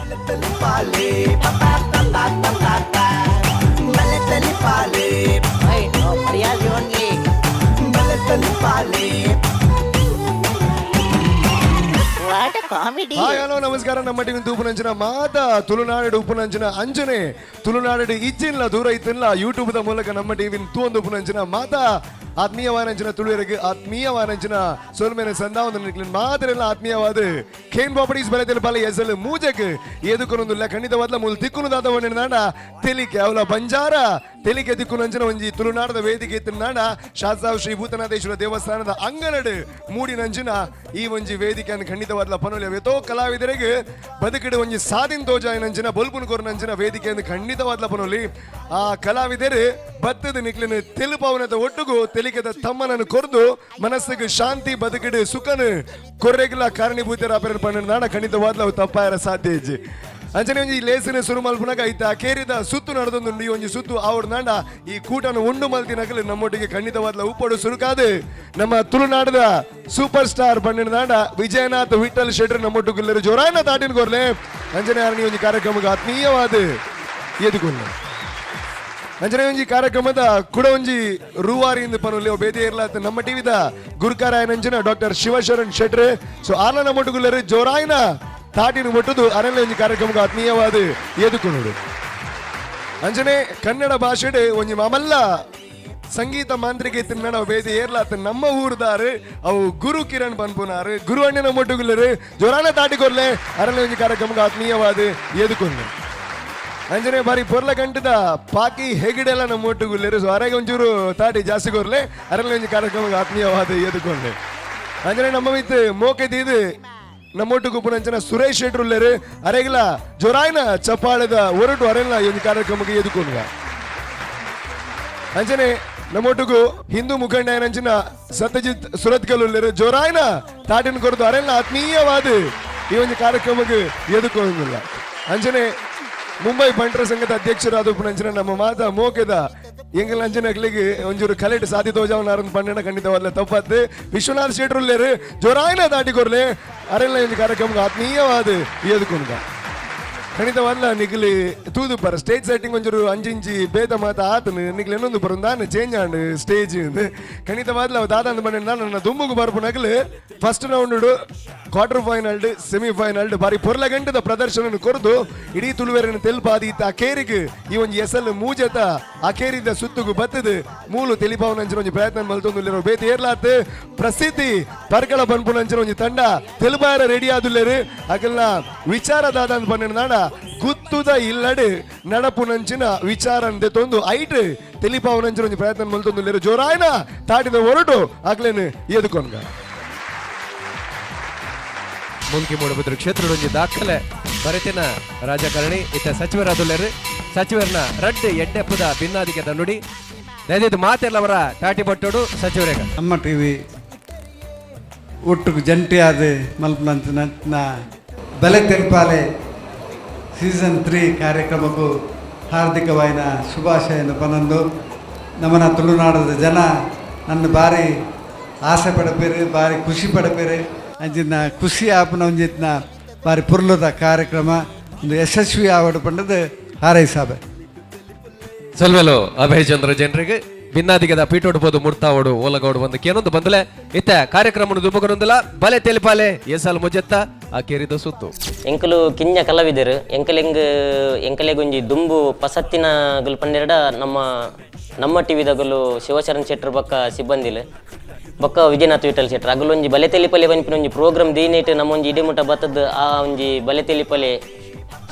Hi, hello, ನಮಸ್ಕಾರ. ನಮ್ಮ TV ತೂಪುನಂಚಿನ ಮಾತ ತುಳುನಾಡು ಉಪ್ಪುನಂಚಿನ ಅಂಜನೆ ತುಳುನಾಡು ಇಜ್ಜಿನ್ಲ ದೂರ ಇತ್ತಿಲ್ಲ ಯೂಟ್ಯೂಬ್ ದ ಮೂಲಕ ನಮ್ಮ ಟಿವಿ ತೂವೊಂದು ಉಪ್ಪುನಂಚಿನ ಮಾತ ಆತ್ಮೀಯವಾನಂಚಿನ ತುಳುವರಿಗೆ ಆತ್ಮೀಯವಾನಂಚಿನ ಸೊಲ್ಮೇನೆ ಸಂದಾವೊಂದು ನಿಕ್ಲಿನ ಮಾತೆರೆಲ್ಲ ಆತ್ಮೀಯವಾದ ಖೇನ್ ಪ್ರಾಪರ್ಟೀಸ್ ಬಲೆ ತೆಲುಪಾಲೆ ಎಸಲ್ ಮೂಜಕ್ ಏದುಕೊನೊಂದುಲ್ಲ. ಖಂಡಿತವಾದ್ಲ ಮೂಲು ತಿಕ್ಕುನು ದಾದ ನಾಡ ತೆಲಿಕೆ ಅವಲ ಬಂಜಾರ ತೆಲಿಕೆ ದಿಕ್ಕುನಂಚಿನ ಒಂಜಿ ತುಳುನಾಡದ ವೇದಿಕೆ ಇತ್ತಿನಾಡ ಶಾಸ್ತಾವ್ ಶ್ರೀ ಭೂತನಾಥೇಶ್ವರ ದೇವಸ್ಥಾನದ ಅಂಗನಡು ಮೂಡಿನಂಚಿನ ಈ ಒಂಜಿ ವೇದಿಕೆಯನ್ನು ಖಂಡಿತವಾದ್ಲ ಪನೊಲಿ. ಎತೋ ಕಲಾವಿದರಿಗೆ ಬದುಕಿಡು ಒಂಜಿ ಸಾದಿನ್ ತೋಜಾಯಿನಂಚಿನ, ಬೊಲ್ಪುನ ಕೊರನಂಚಿನ ವೇದಿಕೆಯನ್ನು ಖಂಡಿತವಾದ್ಲ ಪನೊಲಿ. ಆ ಕಲಾವಿದರು ಬತ್ತದ ನಿಕ್ಲಿನ ತೆಲುಪಾವನದ ಒಟ್ಟುಗು ತೆಲಿಕೆದ ತಮ್ಮನನ್ನು ಕೊರ್ದು ಮನಸ್ಸಿಗೆ ಶಾಂತಿ, ಬದುಕಿಡು ಸುಖನು ಕೊರ್ರೆಗ್ಲ ಕಾರಣೀಭೂತರ ಪನ್ನಡ ಖಂಡಿತವಾದ್ಲ ಅವು ತಪ್ಪಾಯರ ಸಾಧ್ಯ ಇಜ್ಜಿ. ಅಂಚನೆ ಒಂಜಿ ಲೇಸಿನ ಸುರು ಮಲ್ಪುನಗ ಐತ ಕೇರಿದ ಸುತ್ತು ನಡೆದೊಂದುಂಡು. ಈ ಒಂಜಿ ಸುತ್ತು ಆವಡ್ ನಾಂಡ ಈ ಕೂಟನು ಉಂಡು ಮಲ್ತಿನಕಲು ನಮ್ಮೊಟ್ಟಿಗೆ ಖಂಡಿತವಾದ್ಲ ಉಪ್ಪಡು. ಸುರುಕಾದು ನಮ್ಮ ತುಳುನಾಡದ ಸೂಪರ್ ಸ್ಟಾರ್ ಪಂಡಿನ ವಿಜಯನಾಥ್ ವಿಠಲ್ ಶೆಟ್ರ್ ನಮ್ಮೊಟ್ಟುಗುಲ್ಲರು. ಜೋರಾಯನ ತಾಟಿನ ಕೊರ್ಲೆ. ಅಂಜನೆ ಆರಣಿ ಒಂಜಿ ಕಾರ್ಯಕ್ರಮಕ್ಕೆ ಆತ್ಮೀಯವಾದ ಎದುಕೊಲ್ಲ. ಅಂಚನೆ ಒಂಜಿ ಕಾರ್ಯಕ್ರಮದ ಕುಡ ಒಂಜಿ ರೂವಾರಿ ಪನುಲಿ ಬೇದಿ ಇರ್ಲಾತ ನಮ್ಮ ಟಿವಿದ ಗುರುಕಾರಾಯನಂಚಿನ ಡಾಕ್ಟರ್ ಶಿವಶರಣ್ ಶೆಟ್ರ್. ಸೊ ಆರ್ಲ ನಮ್ಮೊಟ್ಟುಗುಲ್ಲರು. ಜೋರಾಯನ ತಾಟಿನ ಒಟ್ಟುದು ಅರಣ್ಯ ಒಂಜಿ ಕಾರ್ಯಕ್ರಮಕ್ಕೆ ಆತ್ಮೀಯವಾದ ಎದುಕೊನುಡು. ಅಂಚನೆ ಕನ್ನಡ ಭಾಷೆಡ್ ಒಂಜಿ ಮಾಮಲ್ಲ ಸಂಗೀತ ಮಾಂತ್ರಿಕ ಇತ್ತಿನ ವೇದಿ ಏರ್ಲಾತ ನಮ್ಮ ಊರುದಾರು ಅವು ಗುರು ಕಿರಣ್ ಪನ್ಪುನಾರು. ಗುರು ಅಣ್ಣನ ಮೊಟ್ಟುಗುಲ್ಲರು. ಜೋರಾನ ತಾಟಿ ಕೊರ್ಲೆ. ಅರಣ್ಯ ಒಂಜಿ ಕಾರ್ಯಕ್ರಮಕ್ಕೆ ಆತ್ಮೀಯವಾದ ಎದುಕೊಂಡು. ಅಂಜನೆ ಬಾರಿ ಪೊರ್ಲ ಗಂಟದ ಪಾಕಿ ಹೆಗಡೆಲ್ಲ ನಮ್ಮ ಒಟ್ಟುಗುಲ್ಲೇರು. ಸೊ ಅರೆಗೆ ಒಂಚೂರು ತಾಟಿ ಜಾಸ್ತಿ ಕೊರ್ಲೆ. ಅರಣ್ಯ ಒಂಜಿ ಕಾರ್ಯಕ್ರಮಕ್ಕೆ ಆತ್ಮೀಯವಾದ ಎದುಕೊಂಡೆ. ಅಂಜನೆ ನಮ್ಮ ಮಿತ್ ಮೋಕೆ ದೀದು ನಮ್ಮೊಟ್ಟು ಪುನಂಚನ ಸುರೇಶ್ ಶೆಟ್ರುಲ್ಲೇರು. ಅರೆಗ್ಲ ಜೊರಾಯ್ನ ಚಪ್ಪಾಳೆದ ಒರಟು ಅರೆಲ್ಲ ಈ ಒಂದು ಕಾರ್ಯಕ್ರಮಕ್ಕೆ ಎದುಕೊಂಡ. ಅಂಜನೆ ನಮ್ಮೊಟ್ಟಿಗೂ ಹಿಂದೂ ಮುಖಂಡ ನಂಚಿನ ಸತ್ಯಜಿತ್ ಸುರತ್ಕಲ್ ಉಲ್ಲೇರು. ಜೋರಾಯ್ನ ತಾಟಿನ ಕೊರತು ಅರೆಲ್ಲ ಆತ್ಮೀಯವಾದ ಈ ಒಂದು ಕಾರ್ಯಕ್ರಮಕ್ಕೆ ಎದುಕೊಂಡಿಲ್ಲ. ಅಂಜನೆ ಮುಂಬೈ ಬಂಟರ ಸಂಘದ ಅಧ್ಯಕ್ಷರಾದ ನಂಚಿನ ನಮ್ಮ ಮಾತ ಮೋಕೆದ ಎಂಗಲ್ ಅಂಜನಕ್ಲಿಗೆ ಒಂಚೂರು ಕಲೆಟ್ ಸಾಧಿ ತೋಜಾವನಾರನ್ ಪಣ್ಣನ ಖಂಡಿತವಾದ್ಲ ತಪ್ಪತ್ತು ವಿಶ್ವನಾಥ್ ಶೆಟ್ರುಲ್ಲೇರು. ಜೋರಾಯ್ನ ತಾಟಿ ಕೊರ್ಲೆ. ಅರೆಲ್ಲ ಈ ಒಂದು ಕಾರ್ಯಕ್ರಮಕ್ಕೆ ಆತ್ಮೀಯವಾದ ಎದುಕೊಂಡ. ಖಂಡಿತವಲ್ಲ ನಿಗ್ಲಿ ತೂದು ಪರ ಸ್ಟೇಜ್ ಸೆಟ್ಟಿಂಗ್ ಒಂಚೂರು ಅಂಚಿಂಚಿ ಬೇತ ಮಾತ ಆತನು ನಿಗ್ಲಿ ಇನ್ನೊಂದು ಬರುಂದಾನ ಚೇಂಜ್ ಆಂಡ್ ಸ್ಟೇಜ್. ಖಂಡಿತವಾದ್ಲ ಅವು ದಾದ ಅಂದ್ ಬಂದ ನನ್ನ ದುಂಬುಗು ಬರ್ಪುನಗಲು first round, quarter final, semi final ಬಾರಿ ಪೊರ್ಲ ಗಂಟದ ಪ್ರದರ್ಶನ ಕೊರ್ದು ಇಡೀ ತುಳುವೆರನ್ನು ತೆಲ್ಪಾದಿ ಇತ್ತ ಅಕೇರಿಗೆ ಈ ಒಂಜಿ ಎಸಲ್ ಮೂಜೆತ ಅಕೇರಿದ ಸುತ್ತುಗು ಬತ್ತದು ಮೂಲು ತೆಲಿಪಾವನಂಚಿನ ಒಂಜಿ ಪ್ರಯತ್ನ ಮಲ್ತೊಂದುಲ್ಲೆರ್. ಬೇತೆ ಏರ್ಲಾತ್ ಪ್ರಸಿದ್ಧಿ ಪರ್ಕಳ ಬನ್ಪುನಂಚಿನ ಒಂಜಿ ತಂಡ ತೆಲುಪಾಯರ ರೆಡಿ ಆದುಲ್ಲೆರ್. ಅಗಲ್ನ ವಿಚಾರ ದಾದ ಅಂದ್ ಪಂಡಿನ ಗುತ್ತುದ ಇಲ್ಲಡೆ ನಡಪುನಂಚಿನ ವಿಚಾರ ತೊಂದು ಐಟ್ ತೆಲಿಪಾವನಂಚಿನ ಒಂಜಿ ಪ್ರಯತ್ನ ಮಲ್ತೊಂದುಲ್ಲೆರ್. ಜೋರಾಯನ ತಾಟಿದ ಹೊರಟು ಅಕ್ಲೇನು ಎದುಕೊಂಡ. ಮುಲ್ಕಿ ಮೂಡಬಿದ್ರು ಕ್ಷೇತ್ರದೊಂಜಿ ದಾಖಲೆ ಬರೆತಿನ ರಾಜಕಾರಣಿ ಇತ್ತ ಸಚಿವರಾದುಲ್ಲೇರು. ಸಚಿವರನ್ನ ರಡ್ಡ್ ಎಡ್ಡೆಪ್ಪದ ಭಿನ್ನಾದಿಗೆ ನುಡಿ ದಯದಿದ್ದು ಮಾತೆಲ್ಲವರ ತಾಟಿ ಬಟ್ಟೋಡು ಸಚಿವರೇಗ. ನಮ್ಮ ಟಿವಿ ಒಟ್ಟುಗು ಜಂಟಿಯಾದ ಮಲ್ಪನಂಚಿನ ಬಲೆ ತೆಲ್ಪಾಲೆ ಸೀಸನ್ 3 ಕಾರ್ಯಕ್ರಮಕ್ಕೂ ಹಾರ್ದಿಕವಾಯಿನ ಶುಭಾಶಯನ ಪನೊಂದು. ನಮ್ಮನ ತುಳುನಾಡದ ಜನ ನನ್ನ ಭಾರಿ ಆಸೆ ಪಡಪೇರು, ಭಾರಿ ಖುಷಿ ಪಡಪೇರು. ಅಂಚಿನ ಖುಷಿ ಆಪುನ ಒಂಜಿತ್ನ ಭಾರಿ ಪುರ್ಲದ ಕಾರ್ಯಕ್ರಮ ಒಂದು ಯಶಸ್ವಿ ಆವಡು ಪಂಡದು ಹಾರೈಸಾಬೆ. ಸೊಲ್ವೆಲು ಅಭಯ್ ಚಂದ್ರ ಜನರಿಗೆ. ಭಿನ್ನಾದಿಗದ ಪೀಟೋಡು ಪೋದು ಮುರ್ತಾವಡು ಓಲಗೌಡು ಬಂದು ಕೇನೊಂದು ಬಂದಲೆ ಇತ್ತ ಕಾರ್ಯಕ್ರಮ ದುಬ್ಬಕನೊಂದುಲ ಬಲೆ ತೆಲಿಪಾಲೆ ಏಸಾಲ್ ಮುಜೆತ್ತ ಆ ಕೇರಿದ ಸುತ್ತು. ಎಂಕಲು ಕಿಂಜ ಕಲಾವಿದರು. ಎಂಕಲೆಂಗ್ ಎಂಕಲೆಗೊಂಜಿ ದುಂಬು ಪಸತ್ತಿನ ಗುಲ್ ಪನ್ನೆರಡ ನಮ್ಮ ನಮ್ಮ ಟಿವಿದಗಲು ಶಿವಶರಣ್ ಶೆಟ್ಟರ್ ಬೊಕ್ಕ ಸಿಬ್ಬಂದಿಲು ಬೊಕ್ಕ ವಿಜಯನಾಥ್ ವಿಠಲ್ ಶೆಟ್ಟರ್ ಅಗಲೊಂಜಿ ಬಲೆ ತೆಲಿಪಲೆ ಪನ್ಪಿನ ಒಂಜಿ ಪ್ರೋಗ್ರಾಮ್ ದೀನೇಟ್ ನಮ್ಮೊಂಜಿ ಇಡಿಮುಟ ಬತ್ತದ. ಆ ಒಂಜಿ ಬಲೆ ತೆಲಿಪಲೆ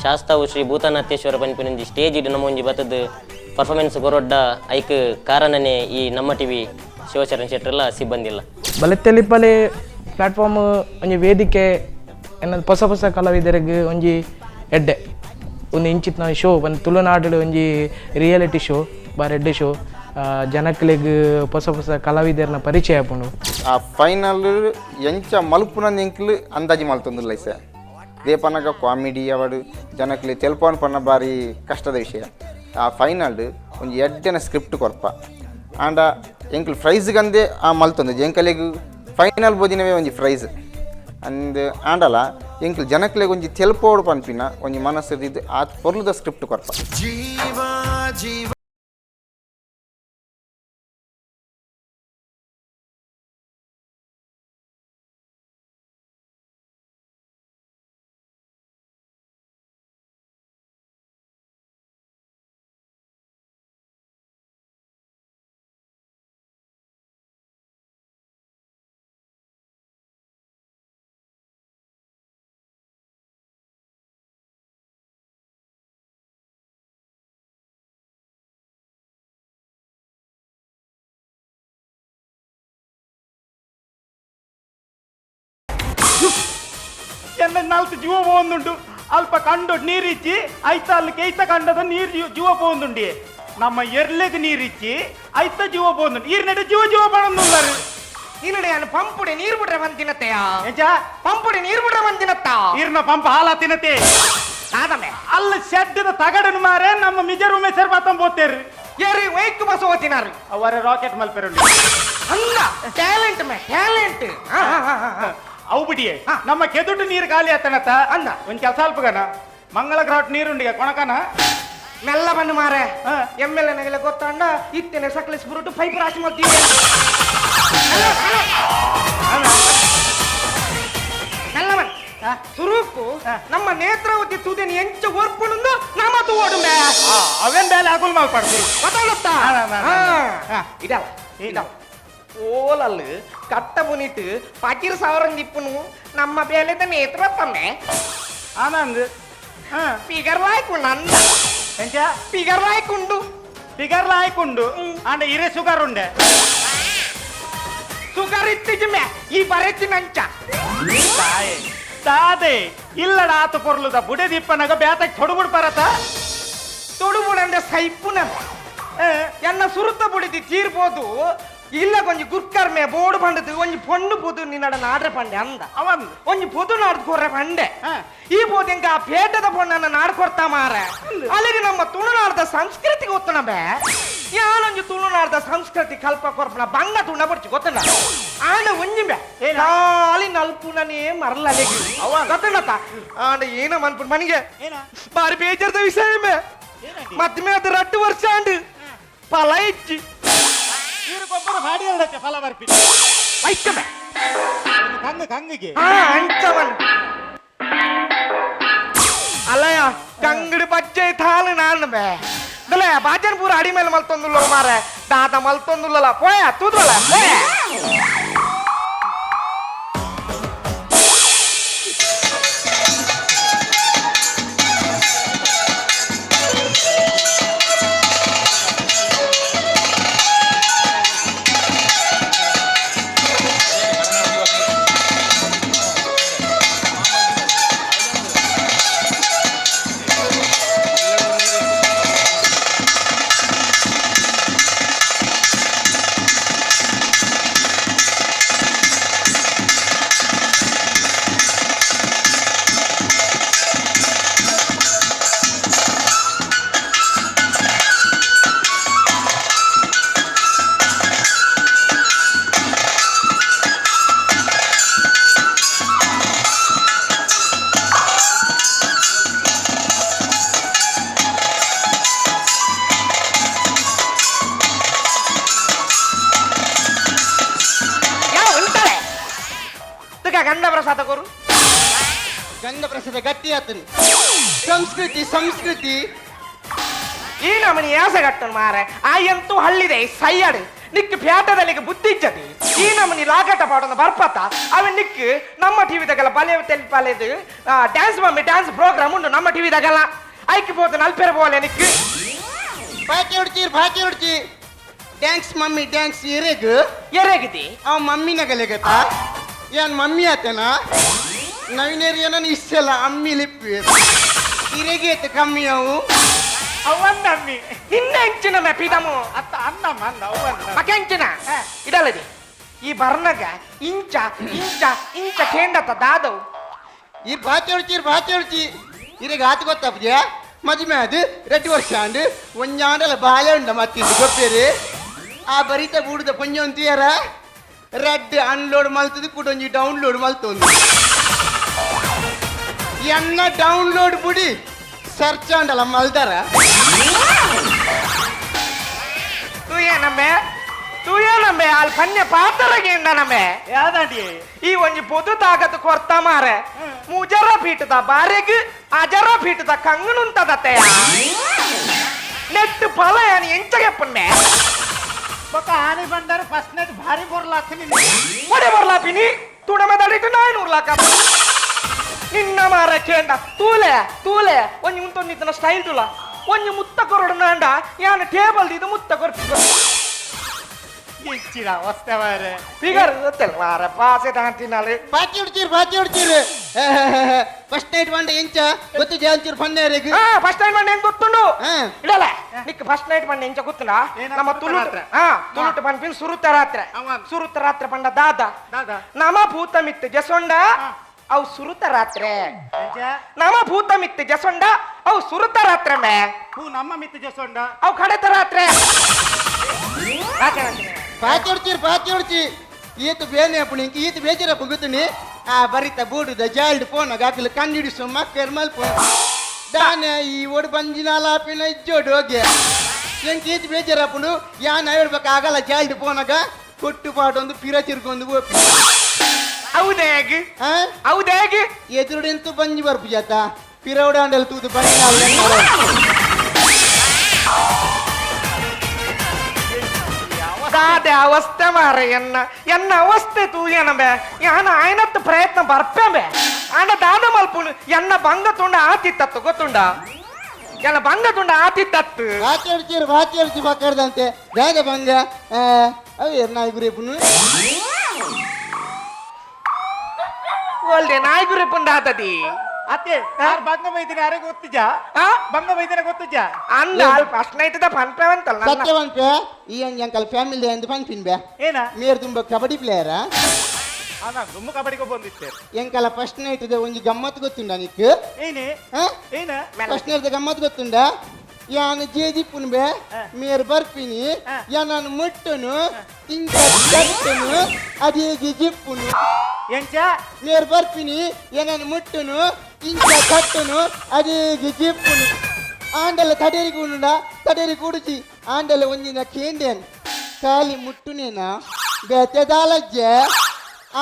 ಶಾಸ್ತಾವು ಶ್ರೀ ಭೂತನಾಥೇಶ್ವರ ಪನ್ಪಿನ ಒಂಜಿ ಸ್ಟೇಜ್ ಇಡು ನಮ್ಮೊಂಜಿ ಬತ್ತದ ಪರ್ಫಾರ್ಮೆನ್ಸ್ ಕೊರೊಡ್ಡ ಐಕ್ ಕಾರಣನೇ ಈ ನಮ್ಮ ಟಿವಿ ಶಿವಶರಣ್ ಶೆಟ್ಟರ್ಲ ಸಿಬ್ಬಂದಿಲ್ಲ. ಬಲೆ ತೆಲಿಪಲೆ ಪ್ಲಾಟ್ಫಾರ್ಮ್ ಒಂಜಿ ವೇದಿಕೆ ಎನ್ನ ಹೊಸ ಹೊಸ ಕಲಾವಿದರಿಗೆ ಒಂಜಿ ಎಡ್ಡೆ ಒಂದು ಇಂಚಿತ್ನ ಶೋ ಒಂದು ತುಳುನಾಡು ಒಂಜಿ ರಿಯಾಲಿಟಿ ಶೋ, ಬಾರಿ ಎಡ್ಡೆ ಶೋ. ಜನಕ್ಲೆಗ್ ಹೊಸ ಹೊಸ ಕಲಾವಿದರ್ನ ಪರಿಚಯ ಆಪುಂಡು. ಆ ಫೈನಲ್ ಎಂಚ ಮಲ್ಪುನ ಎಂಕ್ಲು ಅಂದಾಜಿ ಮಲ್ತೊಂದುಲ್ಲ ಸರ್. ದೇಪನಗ ಕಾಮಿಡಿ ಅವಡು ಜನಕ್ಲಿ ತೆಲ್ಪವನ್ ಪನ್ನ ಬಾರಿ ಕಷ್ಟದ ವಿಷಯ. ಆ ಫೈನಲ್ ಒಂಜಿ ಎಡ್ಡೆನ ಸ್ಕ್ರಿಪ್ಟ್ ಕೊರ್ಪ ಆಂಡ ಎಂಕ್ಲು ಪ್ರೈಸ್ಗಂದೇ ಆ ಮಲ್ತೊಂದು ಎಂಕಲೆಗ್ ಫೈನಲ್ ಬೋದಿನವೇ ಒಂಜಿ ಪ್ರೈಸ್ ಅಂದ್ ಆಂಡಲ. ಎಂಕ್ಲು ಜನಕ್ಲೆಗ್ ಒಂಜಿ ತೆಲ್ಪೋಡು ಪನ್ಪಿನ ಒಂಜಿ ಮನಸ್ಸು ಇದ್ದು ಆತ್ ಪೊರ್ಲುದ ಸ್ಕ್ರಿಪ್ಟ್ ಕೊರ್ಪ. ಎನ್ನ ನಾಲ್ಕು ಜೀವ ಪೋಂದುಂಡು ಅಲ್ಪ ಕಂಡು ನೀರಿಚ್ಚಿ ಐತ ಅಲ್ಲಿ ಕೈತ ಕಂಡದ ನೀರು ಜೀವ ಪೋಂದುಂಡಿ. ನಮ್ಮ ಎರ್ಲೆಗ್ ನೀರಿಚ್ಚಿ ಐತ ಜೀವ ಪೋಂದುಂಡು. ಈರ್ ನೆಡೆ ಜೀವ ಜೀವ ಪಣಂದುಲ್ಲಾರು. ಇಲ್ಲಡೆ ನಾನು ಪಂಪುಡೆ ನೀರು ಬಿಡ್ರೆ ಬಂದಿನತ್ತೆಯ. ಎಂಚ? ಪಂಪುಡೆ ನೀರು ಬಿಡ್ರೆ ಬಂದಿನತ್ತ. ಈರ್ನ ಪಂಪ್ ಹಾಲ ತಿನ್ನತೆ. ನಾದಮೆ. ಅಲ್ಲಿ ಶೆಡ್ಡಿನ ತಗಡನು ಮಾರೆ ನಮ್ಮ ಮಿಜರು ಮೆಸರ್ ಬಾತಂ ಪೋತೇರು. ಏರಿ ವೈಕ್ ಬಸ್ ಓತಿನಾರು. ಅವರ ರಾಕೆಟ್ ಮಲ್ಪೆರುಂಡು. ಅಲ್ಲ, ಟ್ಯಾಲೆಂಟ್ ಮೇ ಟ್ಯಾಲೆಂಟ್. ಅವು ಬಿಡಿಯೇ, ನಮ್ಮ ಕೆದುಟು ನೀರು ಖಾಲಿ ಆತನತ್ತ. ಅಲ್ಲ. ಒಂದ್ ಕೆಲಸ ಅಲ್ಪಗನ ಮಂಗಳ ಗ್ರಹಟ್ ನೀರುಂಡಿಗೆ ಕೊಣಕನ. ಮೆಲ್ಲ ಬನ್ನು ಮಾರೆ. ಹಾ. ಎಮ್ ಎಲ್ ಎನಗೆಲ್ಲ ಗೊತ್ತಂಡ ಇತ್ತೇನೆ ಸಕ್ಲೇಶ್ ಬುರುಟು ಪೈಪ್ ರಾಶಿ ಮಾಡ್ತೀವಿ. ಮೆಲ್ಲ ಬನ್ ಸುರುಕು. ನಮ್ಮ ನೇತ್ರಾವತಿ ತುದೇನಿ ಎಂಚ ಓರ್ಪುಣಂದು ನಮ್ಮ ತೂವಡು ಮೇ. ಅವೇನ್ ಬೇಲೆ ಆಗುಲ್ ಮಲ್ಪಡ್ತೀವಿ. ಗೊತ್ತಾಗುತ್ತಾ? ಹಾ, ಹಾ, ಹಾ, ಹಾ. ಇದಲ್ಲ ಇದಲ್ಲ ಓಲಲ್ಲು ಕಟ್ಟ ಮುನಿಟ್ಟು ಪಕಿರ್ ಸಾವಿರ ದಿಪ್ಪುನು ನಮ್ಮ ಬೇಲೆದ ನೇತ್ರತ್ತಮ್ಮೆ. ಆನಂದ್ ಹಾ. ಫಿಗರ್ ಲಾಯ್ಕುಂಡು ಅಂದ. ಎಂಚ? ಫಿಗರ್ ಲಾಯ್ಕುಂಡು. ಫಿಗರ್ ಲಾಯ್ಕುಂಡು ಅಂಡ ಇರೆ ಸುಗರ್ ಉಂಡೆ. ಸುಗರ್ ಇತ್ತಿಜಮೆ ಈ ಬರೆತಿನಂಚ. ತಾಯೆ ತಾದೆ ಇಲ್ಲಡ ಆತ ಪೊರ್ಲುದ ಬುಡೆ ದಿಪ್ಪನಗ ಬ್ಯಾತಕ್ ತೊಡುಬುಡ್ ಪರತ. ತುಡುಬುಡಂದೆ ಸೈಪುನ ಎನ್ನ ಸುರುತ ಬುಡಿದಿ ತೀರ್ಬೋದು ಇಲ್ಲ. ಕೊಂಜಿ ಗುರ್ಕರ್ಮೆ ಬೋಡು ಪಂಡದು ಒಂಜಿ ಪೊಣ್ಣು ಪೊದು ನಿನ್ನಡ ನಾಡ್ರೆ ಪಂಡೆ ಅಂದ. ಅವನ್ ಒಂಜಿ ಪೊದು ನಾಡ್ದು ಕೊರ್ರೆ ಪಂಡೆ. ಹಾ. ಈ ಪೋದು ಆ ಪೇಟದ ಪೊಣ್ಣನ್ನ ನಾಡ್ಕೊರ್ತಾ ಮಾರ. ಅಲ್ಲಿಗೆ ನಮ್ಮ ತುಳುನಾಡದ ಸಂಸ್ಕೃತಿ ಗೊತ್ತನ ಬೇ. ಯಾನೊಂಜಿ ತುಳುನಾಡದ ಸಂಸ್ಕೃತಿ ಕಲ್ಪ ಕೊರ್ಪನ ಬಂಗ ತುಣ ಬಡ್ಚಿ ಗೊತ್ತನ. ಆಂಡ ಒಂಜಿ ಬೇ ಖಾಲಿ ನಲ್ಪುನನೇ ಮರಲ ಅಲ್ಲಿಗೆ ಗೊತ್ತನತ್ತ. ಆಂಡ ಏನ ಮನ್ಪುನ್ ಮನಿಗೆ ಬಾರಿ ಬೇಜಾರ್ದ ವಿಷಯ ಮೇ. ಮದ್ಮೆ ಅದು 2 ವರ್ಷ ಆಂಡ್ ಫಲ ಇಚ್ಚಿ. ಈರು ಗೊಬ್ಬರ ಭಾಡಿ ಅಲ್ಲಕ್ಕೆ ಫಲ ಬರ್ಪಿ. ಐಕ್ಕಮೆ. ಕಂಗ ಕಂಗಿಗೆ. ಹಾ, ಅಂಚವನ್ ಅಲ್ಲಯ್ಯ ಕಂಗಡಿ ಬಜ್ಜೆ ತಾಳು ನಾನು ಬೇ ದಲೆ ಬಾಜನ್ ಪೂರ ಅಡಿ ಮೇಲೆ ಮಲ್ತೊಂದುಲ್ಲ ಮಾರೆ. ದಾದ ಮಲ್ತೊಂದುಲ್ಲಲ್ಲ ಪೋಯ ತೂದ್ರಲ್ಲ ಪೋಯ. ಯಾವ ಉಂಟಾಳೆ ತುಕ ಗಂಡ ಪ್ರಸಾದ ಕೊರು. ಗಂಧ ಪ್ರಸಾದ ಗಟ್ಟಿ ಆತನು. ಸಂಸ್ಕೃತಿ ಸಂಸ್ಕೃತಿ. ಈ ನಮನಿ ಯಾಸಗಟ್ಟನು ಮಾರೆ. ಆ ಎಂತೂ ಹಳ್ಳಿದೆ ಸೈಯಾಡು ನಿಕ್ ಪ್ಯಾಟದಲ್ಲಿಗೆ ಬುದ್ಧಿ ಇಜ್ಜತಿ. ಈ ನಮನಿ ಲಾಗಟ ಪಾಡೋಣ ಬರ್ಪತ್ತ ಅವ ನಿಕ್ ನಮ್ಮ ಟಿವಿದಾಗೆಲ್ಲ ಬಲೆ ತೆಲ್ಪಾಲೆದು ಡ್ಯಾನ್ಸ್ ಮಮ್ಮಿ ಡ್ಯಾನ್ಸ್ ಪ್ರೋಗ್ರಾಮ್ ಉಂಟು ನಮ್ಮ ಟಿವಿದಾಗೆಲ್ಲ. ಐಕ್ ಪೋತು ನಲ್ಪೆರ ಪೋಲೆ ನಿಕ್. ಬಾಕಿ ಹೊಡ್ಚಿ ಬಾಕಿ ಹೊಡ್ಚಿ ಡ್ಯಾನ್ಸ್ ಮಮ್ಮಿ ಡ್ಯಾನ್ಸ್ ಎರೆಗ್. ಎರೆಗಿದೆ. ಅವ ಮಮ್ಮಿನ ಗಲೆಗತ್ತ ಏನ್ ಮಮ್ಮಿ ಆತನ ನವೀನರ್ ಏನನ ಇಷ್ಟೆಲ್ಲ ಅಮ್ಮಿ ಲಿಪ್ಪಿ ಇರೆಗೆ ಆತ ಕಮ್ಮಿ ಅವು. ಅವನ್ನ ಅಮ್ಮಿ. ನಿನ್ನ ಹೆಂಚಿನ ಮೆಪಿದಮು. ಅತ್ತ ಅನ್ನಮ್ಮ ಅಂದ ಅವನ್ನ. ಮಕೆಂಚಿನ ಇದಲ್ಲದೆ ಈ ಬರ್ನಗ ಇಂಚ ಇಂಚ ಇಂಚ ಕೇಂಡತ ದಾದವು. ಈ ಬಾಕಿ ಹೊಡ್ಚಿ ಬಾಕಿ ಹೊಡ್ಚಿ ಇರೆಗೆ ಆತ ಗೊತ್ತಪ್ಪ. ಮದುವೆ ಅದು 2 ವರ್ಷ ಅಂಡು ಒಂಜಾಂಡಲ ಬಾಲೆ ಉಂಡ ಮತ್ತಿದ್ದು ಗೊಪ್ಪೇರಿ. ಆ ಬರಿತ ಬೂಡುದ ಪೊಂಜ ಅಂತೀಯಾರ ರೆಡ್ ಅನ್ಲೋಡ್ ಮಲ್ತದು ಕುಡೊಂಜಿ ಡೌನ್ಲೋಡ್ ಮಲ್ತೊಂದು. ಎನ್ನ ಡೌನ್ಲೋಡ್ ಬುಡಿ ಸರ್ಚ್ ಆಂಡಲ ಮಲ್ದಾರ. ತೂಯನಮ್ಮೆ ತೂಯನಮ್ಮೆ ಅಲ್ಲಿ ಪನ್ಯ ಪಾತರಗೆ ನಮ್ಮೆ. ಯಾವ್ದಾಂಟಿ? ಈ ಒಂಜಿ ಪೊದು ತಾಗತ್ ಕೊರ್ತ ಮಾರೆ, ಮುಜರ ಪೀಠದ ಬಾರೆಗ್ ಅಜರ ಪೀಠದ ಕಂಗನುಂತದತ್ತೆ. ನೆಟ್ ಫಲ ಯಾನ್ ಎಂಚಗೆ ಪನ್ನೆ? ಬೊಕ್ಕ ಆನೆ ಬಂದಾರ ಫಸ್ಟ್ ನೈಟ್ ಭಾರಿ ಬೋರ್ಲಾಗ್ತೀನಿ. ಒಡೆ ಬರ್ಲಾಪಿನಿ ತುಡಮ ದಡಿತು ನಾಯ್ನೂರು ಲಾಕ ನಿನ್ನ ಮಾರ ಕೇಂಡ. ತೂಲೆ ತೂಲೆ, ಒಂಜಿ ಉಂತೊಂದಿತ್ತನ ಸ್ಟೈಲ್ ತುಲ. ಒಂಜಿ ಮುತ್ತ ಕೊರಡು ನಾಂಡ ಯಾನ್ ಟೇಬಲ್ ಇದು ಮುತ್ತ ಕೊರ್ಪು. ಇಚ್ಚಿರ ಅವಸ್ಥೆ ಮಾರೆ. ಫಿಗರ್ ಗೊತ್ತಲ್ಲ ಮಾರ, ಪಾಸೆ ತಾಂತಿನಾಳೆ. ಪಾಚಿ ಹೊಡ್ಚೀರು, ಪಾಚಿ ಹೊಡ್ಚೀರು. ಫಸ್ಟ್ ನೈಟ್ ಬಂಡ ಎಂಚ ಗೊತ್ತು ಜಾಲ್ಚೂರು ಪನ್ನೇರಿಗೆ. ಹಾ, ಫಸ್ಟ್ ನೈಟ್ ಬಂಡ ಹೆಂಗ್ ಗೊತ್ತುಂಡು? ಹಾ. ಇಡಲ್ಲ ನಿಕ್, ಫಸ್ಟ್ ನೈಟ್ ಬಂಡ ಎಂಚ ಗೊತ್ತುಂಡ? ಏನ? ನಮ್ಮ ಸುರುತ ತುಳುಟ್ ರಾತ್ರೆ. ಹಾ, ತುಳುಟ್ ಪನ್ಪಿನ್ ಸುರುತ ರಾತ್ರೆ. ಅವ. ಸುರುತ ರಾತ್ರೆ ಪಂಡ ದಾದ? ದಾದ? ನಮ ಭೂತ ಮಿತ್ತು ಜಸೊಂಡ ಅವು ಸುರುತ ರಾತ್ರೆ. ಎಂಚ? ನಮ ಭೂತ ಮಿತ್ತು ಜಸೊಂಡ ಅವು ಸುರುತ ರಾತ್ರೆ ಮೇ. ಹೂ, ನಮ್ಮ ಮಿತ್ತು ಜಸೊಂಡ ಅವು ಕಡೆತ ರಾತ್ರೆ ರಾತ್ರೆ ರಾತ್ರೆ. ಪಾಚಿ ಹೊಡ್ಚೀರು, ಪಾಚಿ ಹೊಡ್ಚಿ. ಈತ ಬೇನೆ ಅಪ್ಪು ಇಂಕ ಈತ ಬೇಜಾರಪ್ಪ ಗೊತ್ತುನಿ. ಆ ಬರಿತ ಬೂಡುದ ಜಾಲ್ಡ್ ಫೋನ್ ಗಾಕಲು ಕಂಡಿಡಿಸು ಮಕ್ಕರ್ ಮಲ್ಪ ದಾನೆ ಈ ಒಡು ಬಂಜಿನಾಲ ಆಪಿನ ಇಜ್ಜೋಡು ಹೋಗಿ. ಎಂಕ ಈತ ಬೇಜಾರಪ್ಪುಂಡು. ಯಾನ್ ಹೇಳ್ಬೇಕು ಆಗಲ್ಲ, ಜಾಲ್ಡ್ ಫೋನಾಗ ಕೊಟ್ಟು ಪಾಟೊಂದು ಪಿರ ತಿರ್ಗೊಂದು ಓಪಿ. ಹೌದೇಗ್? ಆ. ಹೌದೇಗ್? ಎದುರುಡೆಂತು ಬಂಜಿ ಬರ್ಪು ಜಾತ ಪಿರೌಡಾಂಡಲ್ ತೂದು ಬಂಜಿನಾಲ. ದಾದೆ ಅವಸ್ಥೆ ಮಾರ. ಎನ್ನ ಎನ್ನ ಅವಸ್ಥೆ ತೂಯನಬೆ. ಯಾನ ಆಯ್ನತ್ ಪ್ರಯತ್ನ ಬರ್ಪೆ ಆಂಡ ದಾದ ಮಲ್ಪುನು? ಎನ್ನ ಬಂಗ ತುಂಡ ಆತಿತ್ತತ್ತು ಗೊತ್ತುಂಡ? ಎನ್ನ ಬಂಗ ತುಂಡ ಆತಿತ್ತತ್ತು. ಬಾಚಿ ಹೊಡ್ಚೀರು, ಬಾಚಿ ಹೊಡ್ಚಿ ಪಕ್ಕಡ್ದಂತೆ. ದಾದ ಬಂಗ? ಅವು ನಾಯಿ ಗುರಿಪುನು. ಒಲ್ದೆ ನಾಯಿ ಗುರಿಪುಂಡ ಆತದಿ? ಅತ್ತೆ, ಯಾರು ಬಂಗ ಬೈದಿನ ಯಾರಿಗೆ ಗೊತ್ತಿಜಾ? ಆ? ಬಂಗ ಬೈದಿನ ಗೊತ್ತಿಜಾ? ಅಂದ ಅಲ್ಪ ಫಸ್ಟ್ ನೈಟ್ the ಪನ್ಪೆವಂತಲ್ಲ ನನ್ನ. ಸತ್ಯವಂತೆ ಈ ಅಂಜಿ ಅಂಕಲ್ ಫ್ಯಾಮಿಲಿ ಅಂದ್ ಪನ್ಪಿನ್ ಬೇ. ಏನ? ಮೇರ್ ತುಂಬ ಕಬಡ್ಡಿ ಪ್ಲೇಯರಾ? ಅಣ್ಣ ದುಮ್ಮು ಕಬಡ್ಡಿಗೆ ಬಂದಿತ್ತೆ. ಎಂಕಲ ಫಸ್ಟ್ ನೈಟ್ ಒಂಜಿ ಗಮ್ಮತ್ ಗೊತ್ತುಂಡ ನಿಕ್? ಏನೇ? ಆ? ಏನ? ಫಸ್ಟ್ ನೈಟ್ ಗಮ್ಮತ್ ಗೊತ್ತುಂಡ? ಯಾನ್ ಜೇದಿಪ್ಪುನ್ ಬೇ, ಮೇರ್ ಬರ್ಪಿನಿ, ಯಾನ್ ಮುಟ್ಟುನು, ಇಂಚ ತಟ್ಟುನು, ಅದೇ ಜಿಪ್ಪುನು. ಎಂಚ? ಮೇರ್ ಬರ್ಪಿನಿ, ಏನನ್ ಮುಟ್ಟುನು, ಇಂಚ ತಟ್ಟುನು, ಅದೇ ಜಿಪ್ಪುನು. ಆಂಡಲ ತಡೇರಿ ಕೂಡುಂಡ ತಡೇರಿ ಕೂಡುಚಿ. ಆಂಡಲ ಒಂಜಿನ ಕೇಂದೇನ್ ಖಾಲಿ ಮುಟ್ಟುನೇನ ಬೇತೆ ದಾಲಜ್ಜೆ.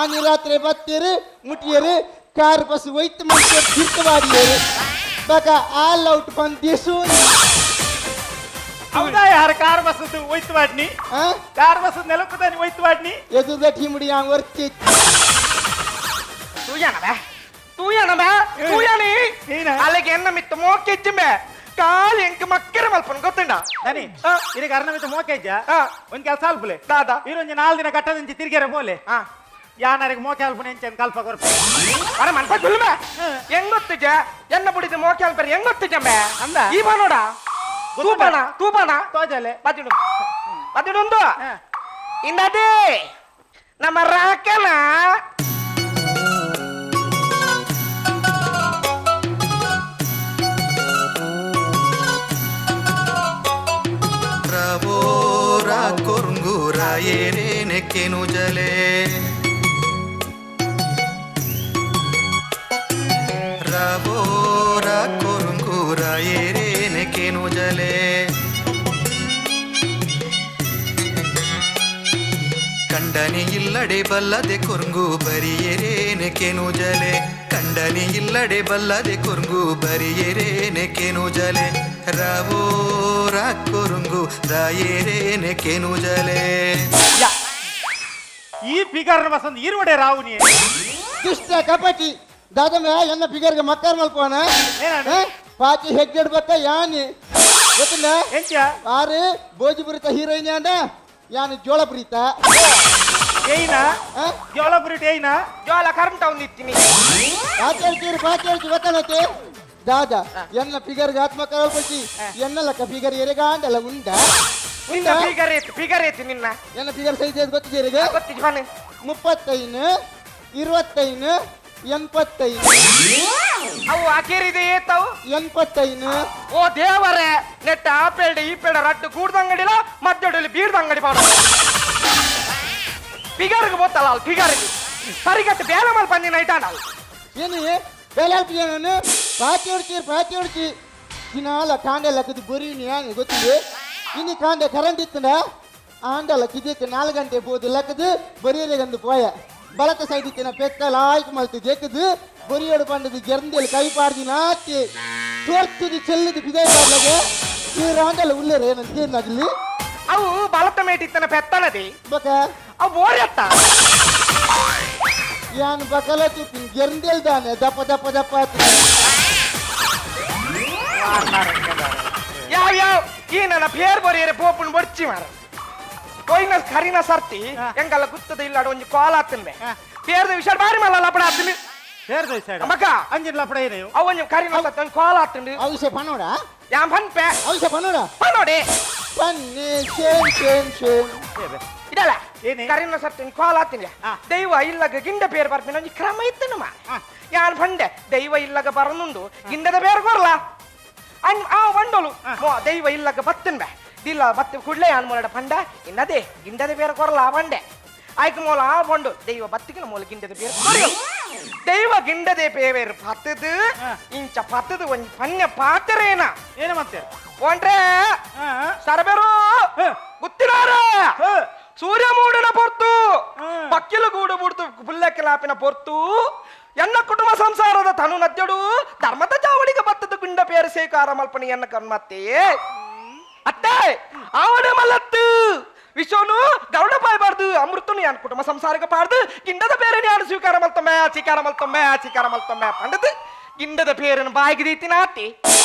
ಆನಿ ರಾತ್ರಿ ಬತ್ತೀರು, ಮುಟ್ಟಿಯರು, ಕಾರ್ ಬಸ್ ಒಯ್ತು ಮನುಷ್ಯ ತಿರ್ತವಾಡಿಯರು. ಬಕ ಆಲ್ ಔಟ್ ಬಂದಿಸು. ಹೌದಾ? ಯಾರು ಕಾರ್ ಬಸ್ಸದ್ದು ಒಯ್ತು ವಾಡ್ನಿ? ಆ? ಕಾರ್ ಬಸ್ ನೆಲಕ್ಕದಾನಿ ಒಯ್ತು ವಾಡ್ನಿ. ಎದುರ್ದ ಟೀಮುಡಿ ಯಾಂಗ್ ವರ್ತಿ. ತೂಯನಬೆ ತೂಯನಬೆ ತೂಯನಿ. ಏನ? ಅಲ್ಲಿಗೆ ಎನ್ನ ಮಿತ್ತ ಮೋಕೆಜ್ಜಿಂಬೆ ಕಾಲಿ ಎಂಕ್ ಮಕ್ಕರ ಮಲ್ಪನ್ ಗೊತ್ತುಂಡ? ದನಿ. ಆ. ಇದಕ್ಕೆ ಅರ್ಣ ಮೋಕೆಜ್ಜ. ಆ. ಒಂದ್ ಕೆಲಸ ಅಲ್ಪಲೆ. ದಾದ? ಇರೊಂಜಿ 4 ದಿನ ಕಟ್ಟದಿಂಚಿ ತಿರ್ಗ್ಯಾರ ಪೋಲೆ. ಆ. ಯಾನಾರಿಗೆ ಮೋಕೆ ಅಲ್ಪನೆ ಎಂಚ ಕಲ್ಪ ಕೊರ್ಪೆ. ಅರೆ ಮನ್ಪ ಗುಲ್ಮೆ ಹೆಂಗ್ ಗೊತ್ತಿಜ? ಎನ್ನ ಬುಡಿದ ಮೋಕೆ ಅಲ್ಪರೆ ಹೆಂಗ್ ಗೊತ್ತಿಜಂಬೆ? ಅಂದ? ಈ ಬಾ ನೋಡ, ತೂಪಾನ ತೂಪಾನ. ತೋಜಲೆ. ಬತ್ತಿಡು ಬತ್ತಿಡುಂದು. ಇಂದದೇ ನಮ್ಮ ರಾಕನ. ರವೋರ ಕೊರುಂಗೂರ ಏರೇನೆಕ್ಕೆನು ಜಲೆ, ರವೋರ ಕೊರುಂಗೂರ ಏರೇನೆಕ್ಕೆನು ಜಲೆ. ಕಂಡನಿ ಇಲ್ಲಡೆ ಬಲ್ಲದೆ ಕೊರುಂಗು ಬರಿಯರೇನೆಕೆನು ಜಲೆ, ಕಂಡನಿ ಇಲ್ಲಡೆ ಬಲ್ಲದೆ ಕೊರುಂಗು ಬರಿಯರೇನೆಕೆನು ಜಲೆ. ರವೋರ ಕೊರುಂಗು ರಾಯರೇನೆಕೆನು ಜಲೆ. ಈ ಫಿಗರ್ ಬಸ್ ಈರುವಡೆ ರಾವು ನೀ. ದುಷ್ಟ ಕಪಟಿ ದಾದಮ್ಮ, ಎನ್ನ ಫಿಗರ್ಗೆ ಮಕ್ಕರ್ ಮಲ್ಪೋನ? ಏನಾಂಡ? ಪಾಚಿ ಹೆಗ್ಗಡ್ ಬಕ್ಕ ಯಾನಿ ಗೊತ್ತಿಲ್ಲ. ಎಂಚ? ಆರು ಭೋಜಪುರಿತ ಹೀರೋಯಿನ್ ಅಂಡ ಯಾನು ಜೋಳಪುರಿತ. ಏಯ್ನ? ಆ? ಜೋಳಪುರಿಟ್ ಏಯ್ನ? ಜೋಳ ಕರಂಟ ಒಂದಿತ್ತೀನಿ. ಪಾಚಿ ಹೇಳ್ತೀರಿ, ಪಾಚಿ ಹೇಳ್ತಿ ಗೊತ್ತನತೆ. ದಾದ ಎನ್ನ ಫಿಗರ್ಗೆ ಆತ್ಮ ಕಲ್ಪಿ ಎನ್ನ ಲಕ್ಕ ಫಿಗರ್ ಎರೆಗಾಂಡಲ ಉಂಡ? ನಿನ್ನ ಫಿಗರ್ ಏತು? ಫಿಗರ್ ಏತು ನಿನ್ನ? ಎನ್ನ ಫಿಗರ್ ಸೈಜ್ ಗೊತ್ತಿದ್ದೀರಿಗೆ? ಗೊತ್ತಿಜ್ ಬನ್ನಿ. 35, 25, 85. ಅವು ಅಕೇರಿದೆ ಏತವು? 85. ಓ ದೇವರೇ, ನೆಟ್ಟ ಆ ಪೇಡ ಈ ಪೇಡ ರಡ್ಡು ಗೂಡ್ದಂಗಡಿಲ ಮಧ್ಯದಲ್ಲಿ ಬೀಡ್ದಂಗಡಿ ಪಾಡ ಫಿಗರ್ಗೆ ಬೋತಲ್ಲ ಅಲ್ಲಿ ಫಿಗರ್ಗೆ ಸರಿಗಟ್ಟು ಬೇಲೆ ಮಲ್ ಬಂದಿನ ಐಟಾಣ. ಏನು? ಬೇಲೆ ನಾನು ಪಾತಿ ಹೊಡ್ಚಿ ಪಾತಿ ಹೊಡ್ಚಿ ದಿನಾಲ ಕಾಂಡೆ ಲಕ್ಕದು ಬರೀನಿ ಏನು ಗೊತ್ತಿದೆ. ಇನ್ನು ಕಾಂಡೆ ಕರೆಂಟ್ ಇತ್ತಂಡ ಆಂಡಲ ಕಿದಕ್ಕೆ 4 ಗಂಟೆ ಪೋದು ಲಕ್ಕದು ಬರಿಯರೆಗಂದು ಪೋಯ ಬಲತ ಸೈಡ್ ಇತ್ತಿನ ಪೆತ್ತ ಲಾಯ್ಕ್ ಮಲ್ತು ಜೆಕ್ಕದು ಬರಿಯೋಡು ಪಂಡದು ಜರ್ಂದೇಲಿ ಕೈ ಪಾಡ್ದಿ ನಾತಿ ತೋರ್ತದು ಚೆಲ್ಲದು ಬಿದಾಯ ಪಾಡ್ಲಗೆ ಈ ರಾಂಡಲ ಉಲ್ಲೇರೆ ಏನಂತ ಕೇಂದ್ರಲ್ಲಿ. ಅವು ಬಲತ ಮೇಟಿತ್ತನ ಪೆತ್ತನದಿ. ಬಕ ಅವು ಬೋರೆತ್ತ. ಯಾನ್ ಬಕಲ ತುಪ್ಪಿನ ಜರ್ಂದೇಲ್ ದಾನೆ ದಪ್ಪ ದಪ್ಪ ದಪ್ಪ ಆತು. ಯಾವ ಯಾವ ಈ ನನ್ನ ಪೇರ್ ಬರಿಯರೆ ಪೋಪುನ್ ಬೊಡ್ಚಿ ಮಾರ ಕೊಯ್ನ ಕರಿನ ಸರ್ತಿ ಎಂಗಲ್ಲ ಗುತ್ತದ ಇಲ್ಲಾಡ ಒಂಜಿ ಕಾಲ್ ಆತನ್ಬೆ ಪೇರ್ದ ವಿಷಯ ಬಾರಿ ಮಲ್ಲ ಲಪಡ ಆತನು. ಪೇರ್ದ ವಿಷಯ ಮಗ ಅಂಜಿನ ಲಪಡ ಏನೇ ಅವ ಒಂಜಿ ಕರಿನ ಸರ್ತಿ ಒಂಜಿ ಕಾಲ್ ಆತಂಡು. ಅವಿಷ ಪನೋಡ. ಯಾನ್ ಪನ್ಪೆ. ಅವಿಷ ಪನೋಡ. ಪನೋಡೆ. ಪನ್ನೆ ಶೇನ್ ಶೇನ್ ಶೇನ್. ಇದಲ್ಲ. ಏನೇ? ಕರಿನ ಸರ್ತಿ ಒಂಜಿ ಕಾಲ್ ಆತಿನ ದೈವ ಇಲ್ಲಗ ಗಿಂಡ ಪೇರ್ ಬರ್ಪಿನ ಒಂಜಿ ಕ್ರಮ ಇತ್ತನು ಮಾ ಯಾನ್ ಪಂಡೆ ದೈವ ಇಲ್ಲಗ ಬರನುಂಡು ಗಿಂಡದ ಪೇರ್ ಕೊರ್ಲ ಅನ್ ಆ ಬಂಡೋಲು ದೈವ ಇಲ್ಲಗ ಬತ್ತನ್ ಬೆ ದಿಲ್ಲ ಬತ್ತ ಕೂಡ್ಲೆ ಯಾನ್ ಮೊಲಡ ಪಂಡ ಇನ್ನದೇ ಗಿಂಡದ ಬೇರೆ ಕೊರಲ ಬಂಡೆ ಆಯ್ತು ಮೂಲ ಆ ಬಂಡು ದೈವ ಬತ್ತಿಗಿನ ಮೂಲ ಗಿಂಡದ ಬೇರೆ ಕೊರಿಯು ದೈವ ಗಿಂಡದೆ ಪೇವೇರು ಪತ್ತದು ಇಂಚ ಪತ್ತದು ಒಂಜಿ ಪನ್ಯ ಪಾತರೇನ ಏನ ಮತ್ತೆ ಒಂಟ್ರೆ ಸರಬೇರು ಗುತ್ತಿನಾರ ಸೂರ್ಯ ಮೂಡಿನ ಪೊರ್ತು ಪಕ್ಕಿಲು ಗೂಡು ಬುಡ್ತು ಪುಲ್ಲಕ್ಕೆ ಲಾಪಿನ ಪೊರ್ತು ಎನ್ನ ಕುಟುಂಬ ಸಂಸಾರದ ತನು ನದ್ಯಡು ಧರ್ಮದ ಚಾವಡಿಗೆ ಬತ್ತದ ಗುಂಡ ಪೇರು ಸೇಕಾರ ಮಲ್ಪನಿ ಎನ್ನ ಕಣ್ಮತ್ತೆ ಅತ್ತೆ ಆವಡೆ ಮಲ್ಲತ್ತು ವಿಶ್ವನು ಗರುಡ ಪಾಯ್ಬಾರ್ದು ಅಮೃತನು ಯಾನ್ ಕುಟುಂಬ ಸಂಸಾರಕ್ಕೆ ಪಾರ್ದು ಗಿಂಡದ ಬೇರೆ ಯಾರು ಸ್ವೀಕಾರ ಮಲ್ತೊಮ್ಮೆ ಸ್ವೀಕಾರ ಮಲ್ತೊಮ್ಮೆ ಸ್ವೀಕಾರ ಮಲ್ತೊಮ್ಮೆ ಪಂಡದು ಗಿಂಡದ ಪೇರನ್ನು ಬಾಯಿಗೆ ದೀತಿನಾತಿ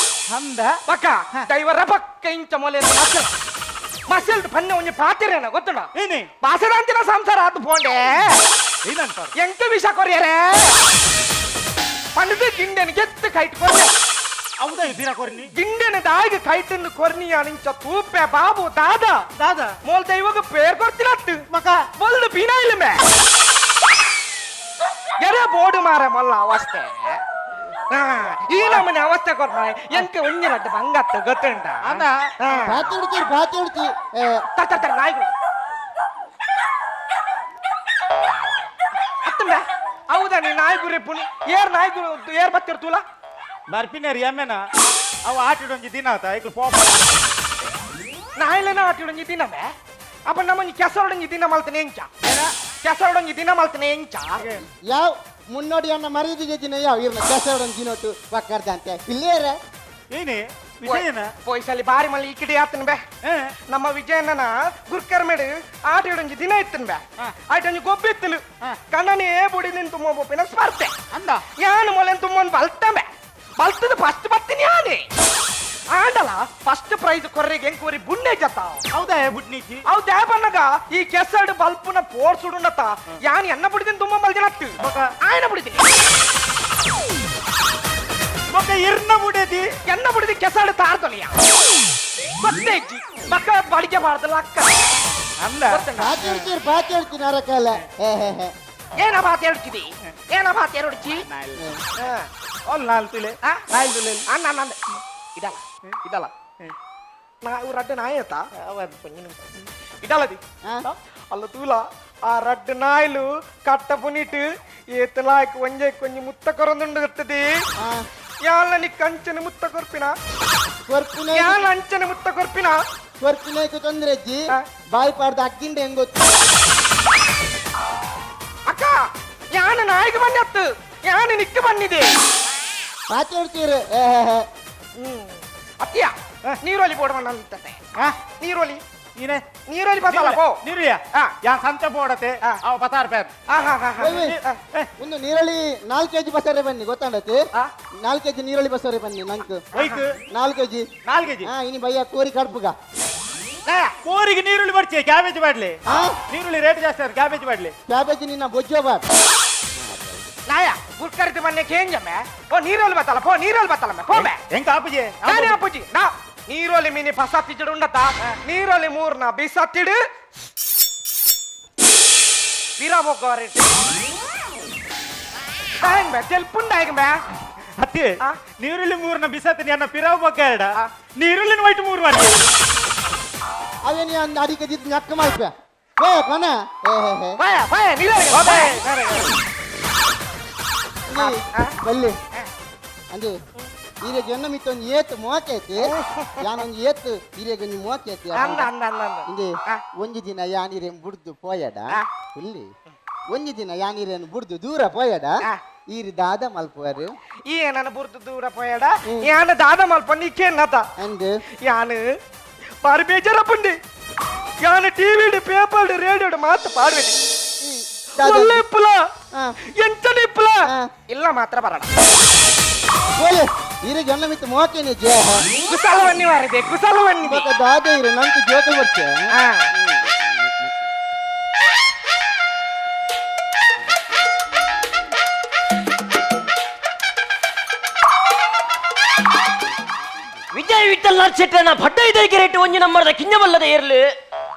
ಅಂದ ಪಕ್ಕ ದೈವರ ಪಕ್ಕ ಇಂಚ ಮೊಲೆ ಮಸಲ್ ಮಸಲ್ ಪನ್ನೆ ಒಂಜಿ ಪಾತಿರೇನ ಗೊತ್ತುಂಡ ಏನೇ ಬಾಸದಾಂತಿನ ಸಂಸಾರ ಆತು ಪೋಂಡೆ ಏನಂತಾರ ಎಂತ ವಿಷ ಕೊರಿಯರೇ ಪಂಡದು ಗಿಂಡನ ಗೆತ್ತು ಕೈಟ್ ಕೊರ್ಯ ಹೌದಾ ಬೀರ ಕೊರ್ನಿ ಗಿಂಡನ ದಾಯಿಗೆ ಕೈಟನ್ನು ಕೊರ್ನಿಯ ನಿಂಚ ತೂಪೆ ಬಾಬು ದಾದ ದಾದ ಮೋಲ್ ದೈವಗ ಪೇರ್ ಕೊರ್ತಿನತ್ತು ಮಕ ಬೊಲ್ದು ಪೀನ ಇಲ್ಲ ಮೇ ಎರೆ ಬೋರ್ಡು ಮಾರ ಮೊಲ್ಲ ಅವಸ್ಥೆ ಈ ನಮ್ಮನೆ ಅವಸ್ಥೆ ಕೊರ್ಮ ಎಂಕ ಒಂಜಿ ರಡ್ಡ ಬಂಗತ್ತ ಗೊತ್ತುಂಟ ಅಣ್ಣ ಪಾತಿ ಹೊಡ್ಚಿ ಪಾತಿ ಹೊಡ್ಚಿ ತರ ತರ ನಾಯಿಗಳು ಅತ್ತಂಬ ಹೌದಾ ನೀ ನಾಯಿಗುರಿ ಪುಣಿ ಏರ್ ನಾಯಿಗುರು ಏರ್ ಬತ್ತಿರ್ತೂಲ ಬರ್ಪಿನೇರಿ ಎಮ್ಮೆನ ಅವು ಆಟಿಡೊಂಜಿ ದಿನ ಆತ ಐಕ್ಲು ಪೋಪ ನಾಯಿಲೆನ ಆಟಿಡೊಂಜಿ ದಿನಮೆ ಅಪ್ಪ ನಮ್ಮೊಂಜಿ ಕೆಸರೊಡಂಜಿ ದಿನ ಮಲ್ತನೆ ಎಂಚ ಕೆಸರೊಡಂಜಿ ದಿನ ಮಲ್ತನೆ ಎಂಚ ಯಾವ ಮುನ್ನೋಡಿ ಅನ್ನ ಮರ್ಯಾದೆಗೆ ದಿನ ಯಾವ ಇರ್ನ ಕೆಸರೊಡನ್ ದಿನೋಟು ಬಕ್ಕರ್ದಂತೆ ಇಲ್ಲೇರ ಏನೇ ವಿಷಯನ ಪೊಯ್ಸಲಿ ಬಾರಿ ಮಲ್ಲಿ ಈ ಕಿಡಿ ಆತನ ಬೆ ನಮ್ಮ ವಿಜಯಣ್ಣನ ಗುರ್ಕರ್ಮೆಡು ಆಟಿಡೊಂಜಿ ದಿನ ಇತ್ತನ್ ಬೆ ಆಟೊಂಜಿ ಗೊಬ್ಬಿ ಇತ್ತನು ಕಣ್ಣನೇ ಬುಡಿ ನಿನ್ ತುಂಬ ಬೊಪ್ಪಿನ ಸ್ಪರ್ಧೆ ಅಂದ ಯಾನು ಮೊಲೆನ್ ತುಂಬೊಂದು ಬಲ್ತಂಬೆ ಬಲ್ತದ ಫಸ್ಟ್ ಬತ್ತೀನಿ ಯಾನೆ ಆಂಡಲ ಫಸ್ಟ್ ಪ್ರೈಸ್ ಕೊರ್ರಿಗೆ ಎಂಕೂರಿ ಬುಣ್ಣೆ ಜತ ಹೌದಾ ಬುಟ್ನಿಕ್ಕಿ ಅವು ದೇಪನ್ನಗ ಈ ಕೆಸಡು ಬಲ್ಪುನ ಪೋರ್ಸುಡುಂಡತ ಯಾನ್ ಎನ್ನ ಬುಡಿದಿನ ತುಂಬ ಮಲ್ದಿನತ್ತು ಆಯನ ಬುಡಿದಿನಿ ಮಕ್ಕ ಇರ್ನ ಬುಡೇದಿ ಎನ್ನ ಬುಡಿದಿ ಕೆಸಡು ತಾರ್ದೊಲಿಯ ಗೊತ್ತೈತಿ ಮಕ್ಕ ಬಡಿಗೆ ಬಾರ್ದಲ್ಲ ಅಕ್ಕ ಅಂದ ಪಾತಿ ಹೊಡ್ಚಿ ಪಾತಿ ಹೊಡ್ಚಿ ನರಕಾಲ ಏನ ಬಾತ್ ಹೇಳ್ತಿದಿ ಏನ ಬಾತ್ ಹೇಳುಡ್ಚಿ ಅಲ್ಲ ನಾಲ್ ತುಲೆ ನಾಲ್ ತುಲೆ ಅಣ್ಣ ಅಣ್ಣ ಇದಲ್ಲ ಇದಲ್ಲ ನಾ ಇವ್ ರಡ್ಡ ನಾಯಿ ಆತ ಇದಲ್ಲದಿ ಅಲ್ಲ ತೂಲ ಆ ರಡ್ಡ ನಾಯ್ಲು ಕಟ್ಟ ಪುನಿಟ್ ಏತಲಾಯ್ಕ್ ಒಂಜೆ ಕೊಂಜಿ ಮುತ್ತ ಕೊರೊಂದುಂಡು ಗೊತ್ತದೆ ಯಾಲ ನಿ ಕಂಚನ ಮುತ್ತ ಕೊರ್ಪಿನ ಕೊರ್ಪಿನ ಯಾಲ ಅಂಚನ ಮುತ್ತ ಕೊರ್ಪಿನ ಕೊರ್ಪಿನೈಕು ತೊಂದ್ರೆ ಅಜ್ಜಿ ಬಾಯಿ ಪಾಡ್ದ ಅಕ್ಕಿಂಡ ಹೆಂಗ್ ಗೊತ್ತು ಅಕ್ಕ ಯಾನ ನಾಯಿಗೆ ಬನ್ನತ್ತು ಯಾನ ನಿಕ್ಕ ಬನ್ನಿದೆ ಪಾತಿ ಹೊಡ್ತೀರಿ ಅತ್ತಿಯ ನೀರೋಲಿ ಬೋರ್ಡ್ ಅಂತೆ ನೀರೋಲಿ ನೀನೆ ನೀರೋಲಿ ಬಸಲ್ಲ ಪೋ ನೀರುಯ ಯಾ ಸಂತೆ ಬೋಡತೆ ಅವ ಪತಾರ್ ಪೇರ್ ಒಂದು ನೀರಳ್ಳಿ 4 ಕೆಜಿ ಬಸರೆ ಬನ್ನಿ ಗೊತ್ತಾಂಡತಿ 4 ಕೆಜಿ ನೀರಳ್ಳಿ ಬಸರೆ ಬನ್ನಿ ನಂಕ್ ಒಯ್ತು 4 ಕೆಜಿ 4 ಕೆಜಿ ಹಾ ಇನಿ ಭಯ್ಯ ಕೋರಿ ಕಡ್ಪುಗ ಕೋರಿಗೆ ನೀರುಳ್ಳಿ ಬರ್ಚಿ ಕ್ಯಾಬೇಜ್ ಬಾಡ್ಲಿ ನೀರುಳ್ಳಿ ರೇಟ್ ಜಾಸ್ತಿ ಆದ್ರೆ ಕ್ಯಾಬೇಜ್ ಬಾಡ್ಲಿ ಕ್ಯಾಬೇಜ್ ನಿನ್ನ ಬೊಜ್ಜೋ ಬಾಡ್ ನಾಯ ಗುರ್ಕರ್ತಿ ಬನ್ನಿ ಕೇಂಜಮ್ಮೆ ಓ ನೀರಲ್ಲಿ ಬತ್ತಲ್ಲ ಪೋ ನೀರಲ್ಲಿ ಬತ್ತಲ್ಲ ಪೋ ಬೆ ಹೆಂಗ ಆಪುಜಿ ನಾನೇ ಅಪ್ಪುಜಿ ನಾ ನೀರೋಲಿ ಮೀನಿ ಪಸತ್ತಿಡು ಉಂಡತ ನೀರೋಲಿ ಮೂರ್ನ ಬಿಸತ್ತಿಡು ವೀರಮೊಗ್ಗವರೆ ಬೆ ತೆಲ್ಪುಂಡ ಬೆ ಅತ್ತಿ ನೀರುಳ್ಳಿ ಮೂರ್ನ ಬಿಸತ್ತಿ ಅನ್ನ ಪಿರಾವ್ ಬೊಕ್ಕ ಎರಡ ನೀರುಳ್ಳಿನ ವೈಟ್ ಮೂರು ಮಾಡಿ ಅವೇ ನೀ ಅಂದ ಅಡಿಗೆ ದಿದ್ ನಕ್ಕ ಮಾಡ್ಪ ಓ ಕಣ ಬಾಯ ಬಾಯ ನೀರಲ್ಲಿ ಬಲ್ಲಿ ಅಂದೆ ಈರೆಗೆ ಎನ್ನ ಮಿತ್ತೊಂದು ಏತ್ ಮೋಕೈತಿ ಯಾನೊಂದು ಏತ್ ಈರೆಗೆ ಒಂಜಿ ಮೋಕೈತಿ. ಅಂದ ಅಂದ ಅಂದ ಅಂದ. ಇಂದೆ ಒಂಜಿ ದಿನ ಯಾನಿರೇನ್ ಬುಡ್ದು ಪೋಯಡ ಹುಲ್ಲಿ, ಒಂಜಿ ದಿನ ಯಾನಿರೇನ್ ಬುಡ್ದು ದೂರ ಪೋಯಡ ಈರಿ ದಾದ ಮಲ್ಪುವರು. ಈ ನನ್ನ ಬುರ್ದು ದೂರ ಪೋಯಡ ಯಾನ ದಾದ ಮಲ್ಪ ನೀಕೇನತ ಅಂದ್ ಯಾನು ಬಾರಿ ಬೇಜಾರಪ್ಪಂಡಿ ಯಾನು TV paper radio ಮಾತು ಪಾಡ್ಬೇಡಿ ಒಳ್ಳೆ ಇಪ್ಪಲ ಎಂಚನೆ ಇಪ್ಪಲ ಇಲ್ಲ ಮಾತ್ರ ಬರಣ. ಬೋಲೆ ಈರೆಗೆ ಎನ್ನ ಮಿತ್ತು ಮೋಕೇನೆ ಜೇ. ಕುಸಲವನ್ನಿ ವಾರಿದೆ ಕುಸಲವನ್ನಿ. ಬೊಕ ದಾದ ಇರು ನಂಗೆ ಜೋಕಲ್ ಬರ್ಚೆ. ವಿಜಯ್ ವಿಠಲ್ ಶೆಟ್ಟನ ಪಡ್ಡೈದ ಕೆರೆಟ್ ಒಂಜಿ ನಂಬರ್ದ ಕಿಂಜಮಲ್ಲದ ಏರ್ಲು,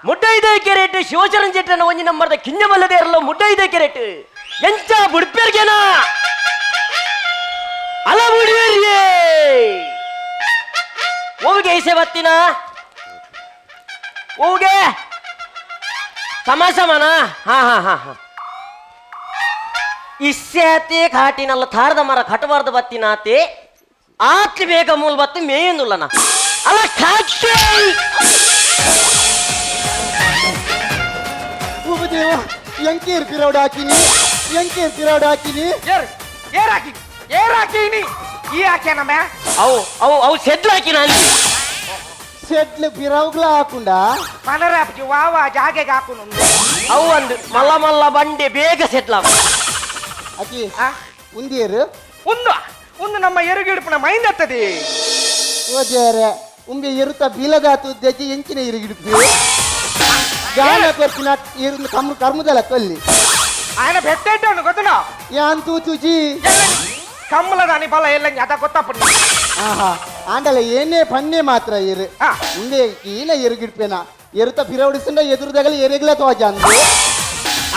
ಮುಡ್ಡೈದ ಕೆರೆಟ್ ಶಿವಚರಣ್ ಶೆಟ್ಟನ ಒಂಜಿ ನಂಬರ್ದ ಕಿಂಜಮಲ್ಲದ ಏರ್ಲು ಮುಡ್ಡೈದ ಕೆರೆಟ್ ಎಂಚ ಬುಡ್ಪೆರ್ಗೆನ ಅಲ ಬುಡಿವೇರಿಯೇ ಓವಿಗೆ ಐಸೆ ಬತ್ತಿನ ಓವಿಗೆ ಸಮ ಸಮನ ಹಾ ಹಾ ಹಾ ಹಾ ಇಸ್ಯಾತೆ ಘಾಟಿನಲ್ಲ ಥಾರದ ಮರ ಕಟಬಾರ್ದು ಬತ್ತಿನಾತೆ ಆತ್ಲಿ ಬೇಗ ಮೂಲ್ ಬತ್ತು ಮೇಯಂದುಲ್ಲನ ಅಲ್ಲ ಖಾಟಿ. ಉಪದೇವ ಎಂಕೇರ್ ಪಿರೌಡ್ ಹಾಕಿನಿ ಎಂಕೇರ್ ಪಿರೌಡ್ ಹಾಕಿನಿ. ಏರ್ ಏರ್ ಹಾಕಿ ಏರ್ ಹಾಕಿನಿ ಈ ಹಾಕ್ಯಾನಮ್ಮ. ಅವು ಅವು ಅವು ಸೆಡ್ಲು ಹಾಕಿನ ಅಲ್ಲಿ. ಸೆಡ್ಲು ಪಿರೌಗ್ಲ ಹಾಕುಂಡ ಪನರಾಪ್ಜಿ ವಾವಾ ಜಾಗೆಗೆ ಹಾಕುನು. ಅವು ಒಂದು ಮಲ್ಲ ಮಲ್ಲ ಬಂಡೆ ಬೇಗ ಸೆಟ್ಲ. ಅಕಿ ಉಂದಿಯರು ಒಂದು ಒಂದು ನಮ್ಮ ಎರುಗಿಡುಪನ ಮೈಂದತ್ತದೆ. ಓದೇರೆ ಉಂಬೆ ಎರುತ ಬೀಲದಾತು ದಜ್ಜಿ ಎಂಚಿನ ಎರುಗಿಡುಪು ಗಾನ ಕೊರ್ಪಿನ ಎರು ಕಮ್ ಕರ್ಮದಲ್ಲ ಕೊಲ್ಲಿ. ఆయన పెట్టేటోను ಗೊತ್ತನ. ಯಾನ್ ತೂತುಜಿ ಕಮ್ಮಲದಾನಿ ಬಲ ಎಲ್ಲ ಅದ ಗೊತ್ತಪ್ಪು. ಆಹಾ ಆಂಡಲ ಏನೇ ಪನ್ನೆ ಮಾತ್ರ ಇರು ಉಂಬೆ ಈನ ಎರುಗಿಡ್ಪೇನ ಎರುತ ಪಿರೌಡಿಸಂಡ ಎದುರುದಗಲ ಎರೆಗ್ಲ ತೋಜಂದು.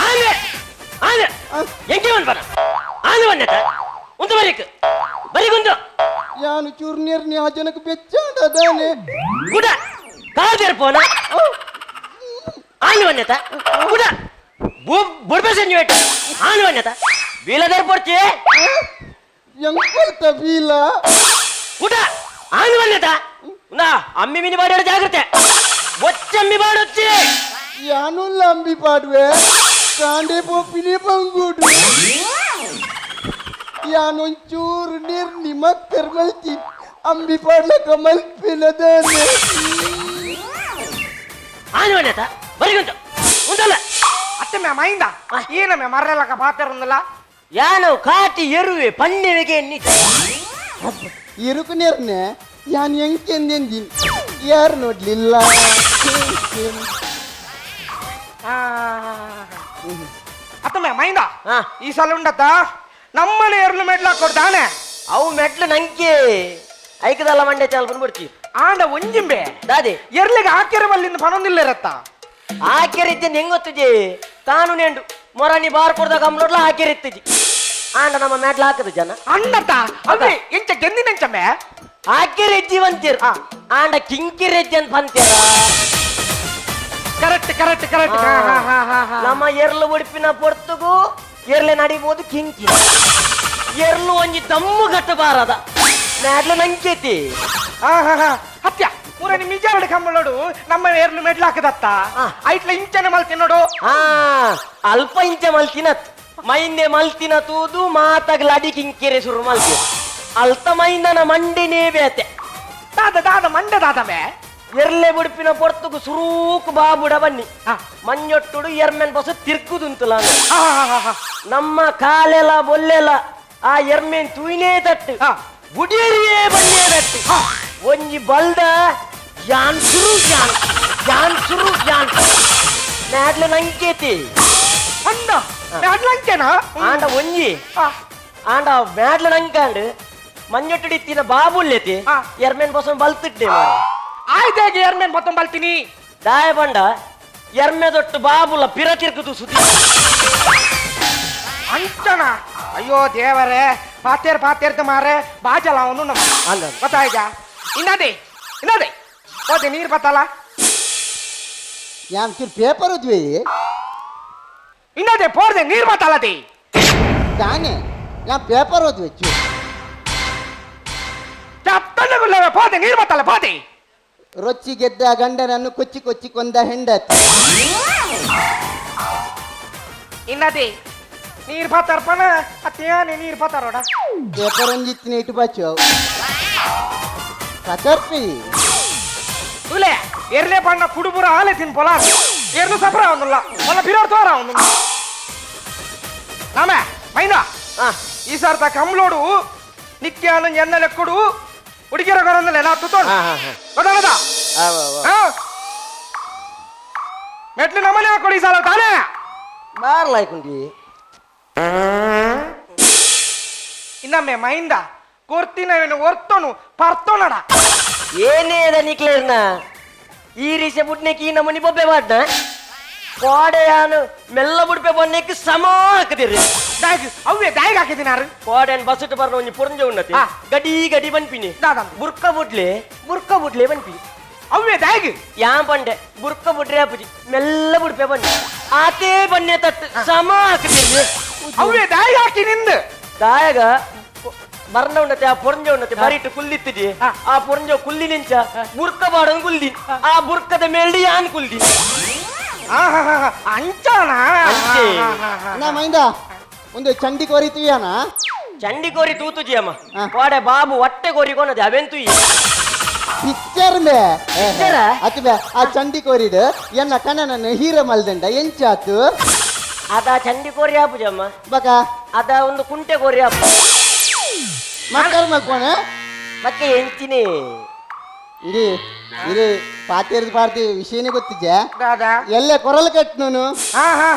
ಆನೆ ಆನೆ ಎಂಕೆ ಬಂದ್ಬನ ಆನೆ ಬಂದತ ಒಂದು ಬರೀಕ್ ಬರೀಗುಂದು. ಯಾನು ಚೂರು ನೀರ್ನಿ ಆ ಜನಕ್ಕೆ ಬೆಚ್ಚಾಂಡದಾನೆ. ಗುಡ ಕಾದೇರ್ಪೋನ ಆನೆ ಬಂದತ ಗುಡ ಬುಡ್ಬೆ ವೇಟ್ ಆನೆ ಬಂದತ ಬೀಲದರ್ ಪೊರ್ಚಿ ಎಂಕೊಲ್ತ ಬೀಲ ಗುಡ ಆನೆ ಬಂದತ ನಾ ಅಮ್ಮಿ ಮಿನಿ ಬಾಡೋಡು ಜಾಗ್ರತೆ ಒಚ್ಚಮ್ಮಿ ಬಾಡೊಚ್ಚಿ. ಯಾನು ಲಂಬಿ ಪಾಡುವೆ ಕಾಂಡೆ ಪೋಪಿನಿ ಬಂಗುಡು ಯಾನೊಂಚೂರು ನೀರ್ನಿ ಮಕ್ಕರ್ ಮಲ್ತಿ ಅಂಬಿ ಪಾಡ್ಲಕ ಮಲ್ಪಿನದಾನೆ. ಆನೆ ಬಂದತ ಬರೀಗುಂತು ಉಂಟಲ್ಲ. ಅತ್ತೆ ಮೇ ಮೈಂದ ಏನ ಮೇ ಮರ್ರೆಲಕ ಪಾತೆರುಂದಲ್ಲ. ಯಾನು ಕಾಟಿ ಎರುವೆ ಪಣ್ಣೆವಿಗೆ ಇರುಕು ನೀರ್ನೆ ಯಾನ್ ಎಂಕೆಂದೆಂದಿನ್ ಯಾರು ನೋಡ್ಲಿಲ್ಲ. ಅತ್ತಮ್ಮ ಮೈಂದ ಈ ಸಲ ಉಂಡತ್ತ ನಮ್ಮನೆ ಎರ್ಲು ಮೆಟ್ಲು ಹಾಕೊಡ್ತಾನೆ. ಅವು ಮೆಟ್ಲು ನಂಗೆ ಐಕದಲ್ಲ ಮಂಡೆ ಚಾಲ್ ಬಂದ್ಬಿಡ್ತಿ. ಆಂಡ ಒಂಜಿಂಬೆ ದಾದೆ ಎರ್ಲಿಗೆ ಹಾಕಿರ ಬಲ್ಲಿಂದ ಪನೊಂದಿಲ್ಲ ಇರತ್ತ. ಹಾಕಿರಿದ್ದೆ ಹೆಂಗ್ ಗೊತ್ತಿಜಿ ಕಾನೂನೇಂಡು ಮೊರಾನಿ ಬಾರ್ ಕೊಡ್ದಾಗ ಅಮ್ಲೋಡ್ಲ ಹಾಕಿರಿತ್ತಿಜಿ ಆಂಡ ನಮ್ಮ ಮೆಟ್ಲು ಹಾಕದು ಜನ. ಅಣ್ಣತ್ತ ಅವೇ ಎಂಚ ಗೆಂದಿನಂಚಮ್ಮೆ ಹಾಕಿರೆಜ್ಜಿ ಅಂತೀರ ಆಂಡ ಕಿಂಕಿರೆಜ್ಜಿ ಅಂತ ಅಂತೀರ. Correct correct correct. ನಮ್ಮ ಎರ್ಲು ಉಡುಪಿನ ಪೊರ್ತುಗು ಎರ್ಲೆ ನಡಿಬೋದು ಕಿಂಕಿ ಎರ್ಲು ಒಂಜಿ ದಮ್ಮು ಕಟ್ಟಬಾರದ ಮ್ಯಾಡ್ಲು ನಂಕೇತಿ. ಹತ್ಯ ಊರನಿ ಮಿಜಾರಡು ಕಂಬಳೋಡು ನಮ್ಮ ಎರ್ಲು ಮೆಡ್ಲು ಹಾಕದತ್ತ ಐಟ್ಲ ಇಂಚನೆ ಮಲ್ತಿ ನೋಡು. ಹಾ ಅಲ್ಪ ಇಂಚೆ ಮಲ್ತಿನತ್ ಮೈಂದೆ ಮಲ್ತಿನ ತೂದು ಮಾತಾಗ್ಲ ಅಡಿ ಕಿಂಕೆರೆ ಶುರು ಮಲ್ತಿ ಅಲ್ತ ಮೈಂದನ ಮಂಡಿನೇ ಬೇತೆ. ದಾದ ದಾದ ಮಂಡೆ ದಾದ ಮೇ ಎರ್ಲೆ ಬುಡುಪಿನ ಪೊರ್ತುಗು ಸುರೂಕು ಬಾಬುಡ ಬನ್ನಿ ಮಂಜೊಟ್ಟುಡು ಎರ್ಮೆನ್ ಬಸ ತಿರ್ಕುದುಂತುಲ ನಮ್ಮ ಕಾಲೆಲ ಬೊಲ್ಲೆಲ ಆ ಎರ್ಮೆನ್ ತೂಯ್ನೇ ತಟ್ಟು ಬುಡಿಯರಿಯೇ ಬನ್ನೇ ತಟ್ಟು ಒಂಜಿ ಬಲ್ದ ಯಾನ್ ಸುರು ಯಾನ್ ಯಾನ್ ಸುರು ಯಾನ್ ಮ್ಯಾಡ್ಲು ನಂಕೇತಿ. ಅಂದ ಮ್ಯಾಡ್ಲಂಕೇನಾ ಆಂಡ ಒಂಜಿ ಆಂಡ ಮ್ಯಾಡ್ಲು ನಂಕಾಂಡ್ ಮಂಜೊಟ್ಟುಡಿತ್ತಿನ ಬಾಬುಲ್ಲೆತಿ ಎರ್ಮೆನ್ ಬಸ ಬಲ್ತಿಟ್ಟೆ ಮಾರೆ. ಆಯ್ತಾಗಿ ಎರ್ಮೆನ್ ಬತ್ತೊಂಬ ಬಲ್ತೀನಿ. ದಾಯ ಬಂಡ ಎರ್ಮೆ ದೊಟ್ಟು ಬಾಬುಲ ಪಿರ ತಿರ್ಕುದು ಸುದ್ದಿ ಅಂಚನ ಅಯ್ಯೋ ದೇವರೇ ಪಾತೇರ್ ಪಾತೇರ್ದ ಮಾರೆ ಬಾಜಲ ಅವನು ನಮ್ಮ ಗೊತ್ತಾಯ್ತಾ ಇನ್ನದೇ ಇನ್ನದೇ ಓದೆ ನೀರು ಬತ್ತಲ್ಲ. ಯಾನ್ ಚೂರು ಪೇಪರ್ ಓದ್ವಿ. ಇನ್ನದೇ ಪೋರ್ದೆ ನೀರು ಬತ್ತಲ್ಲದಿ. ತಾನೆ ಯಾ ಪೇಪರ್ ಓದ್ವೆ ಚೂರು. ಚತ್ತಣ್ಣಗುಲ್ಲವೆ ಪೋತೆ ನೀರು ಬತ್ತಲ್ಲ ಪೋತೆ. ರೊಚ್ಚಿ ಗೆದ್ದ ಗಂಡನನ್ನು ಕೊಚ್ಚಿ ಕೊಚ್ಚಿ ಕೊಂದ ಹೆಂಡತಿ. ಇನ್ನದಿ ನೀರು ಪಾತಾರ್ಪಣ ಅತ್ತೇನೆ ನೀರು ಪಾತಾರೋಡ. ಪೇಪರೊಂಜಿತ್ತಿನ ಇಟ್ಟು ಬಾಚು ಕತರ್ಪಿ. ಉಲೆ ಎರ್ಲೆ ಬಣ್ಣ ಕುಡುಬುರ ಆಲೆ ತಿನ್ ಪೊಲ ಎರ್ಲು ಸಫರ ಒಂದುಲ್ಲ ಮೊಲ್ಲ ಬಿರೋರ್ ತೋರ ಒಂದು ನಾಮೆ ಮೈಂದ ಈ ಸಾರ್ತ ಕಮ್ಲೋಡು ನಿತ್ಯಾನು ಎನ್ನ ಲೆಕ್ಕುಡು ಹುಡುಗಿರ ಗೊರಂದಲೆ ನಾ ತುತೋಡು ಗೊತ್ತಾಗದ ಮೆಟ್ಲು ನಮ್ಮನೆ ಹಾಕೊಡಿ ಈ ಸಾಲ ತಾನೇ ಬಾರ್ಲಾಯ್ಕುಂಡಿ. ಇನ್ನೊಮ್ಮೆ ಮೈಂದ ಕೊರ್ತಿನವೇನು ಒರ್ತೋನು ಪರ್ತೋನಡ. ಏನೇ ನಿಕ್ಲೇರ್ನ ಈ ರೀಸೆ ಬುಡ್ನೆಕ್ ಈ ನಮೂನಿ ಬೊಬ್ಬೆ ಮಾಡ್ನ ಕೋಡೆಯಾನು ಮೆಲ್ಲ ಬುಡ್ಪೆ ಬನ್ನೆಕ್ ಸಮ ಹಾಕದಿರಿ. ದಾಗ್ ಅವ್ವೆ ದಾಯಿಗೆ ಹಾಕಿದಿನಾರು. ಕೋಡೆನ್ ಬಸ್ಸುಟ್ ಬರ್ನ ಒಂಜಿ ಪುರಂಜ ಉನ್ನತಿ ಗಡಿ ಗಡಿ ಬನ್ಪಿನಿ ಬುರ್ಕ ಬುಡ್ಲೆ ಬುರ್ಕ ಬುಡ್ಲೆ ಬನ್ಪಿ. ಅವ್ವೆ ದಾಯಿಗೆ ಯಾನ್ ಪಂಡೆ ಬುರ್ಕ ಬುಡ್ರೆ ಅಪ್ಪುಜಿ ಮೆಲ್ಲ ಬುಡ್ಪೆ ಬನ್ನಿ ಆತೇ ಬನ್ನೆ ತಟ್ಟು ಸಮ ಹಾಕದಿರಿ. ಅವ್ವೆ ದಾಯಿಗೆ ಹಾಕಿ ನಿಂದು ದಾಯಗ ಬರ್ನ ಉಂಡತೆ ಆ ಪೊರಂಜ ಉಂಡತೆ ಬರಿಟ್ಟು ಕುಲ್ಲಿತ್ತಿದಿ ಆ ಪೊರಂಜ ಕುಲ್ಲಿ ನಿಂಚ ಬುರ್ಕ ಬಾಡನ್ ಕುಲ್ದಿ ಆ ಬುರ್ಕದ ಮೇಲ್ಡಿ ಯಾನ್ ಕುಲ್ದಿ. ಅಂಚಾನ. ಅಂಚೆ. ನಾ ಮೈಂದ ಒಂದು ಚಂಡಿ ಕೋರಿ ತುಯ್ಯಾನ. ಚಂಡಿ ಕೋರಿ ತೂತುಜಿ ಅಮ್ಮ ಕೋಡೆ ಬಾಬು ಹೊಟ್ಟೆ ಕೋರಿ ಕೊನದೆ ಅವೆಂತು ಪಿಕ್ಚರ್ ಮೇ ಪಿಕ್ಚರಾ? ಅತ್ ಬೇ ಆ ಚಂಡಿ ಕೋರಿಡ್ ಎನ್ನ ಕಣ್ಣನ ಹೀರೋ ಮಲ್ದಂಡ ಎಂಚಾತು. ಅದ ಚಂಡಿ ಕೋರಿ ಆಪುಜಮ್ಮ ಬಕ ಅದ ಒಂದು ಕುಂಟೆ ಕೋರಿ ಆಪು ಮಕ್ಕಳ ಮಲ್ಕೋಣ ಮತ್ತೆ ಎಂಚಿನಿ ಇರಿ ಇರಿ ಪಾತೇರ್ದು ಪಾರ್ತಿ ವಿಷಯನೇ ಗೊತ್ತಿದ್ಯಾ? ದಾದಾ ಎಲ್ಲ ಕೊರಲ್ ಕಟ್ನೂನು.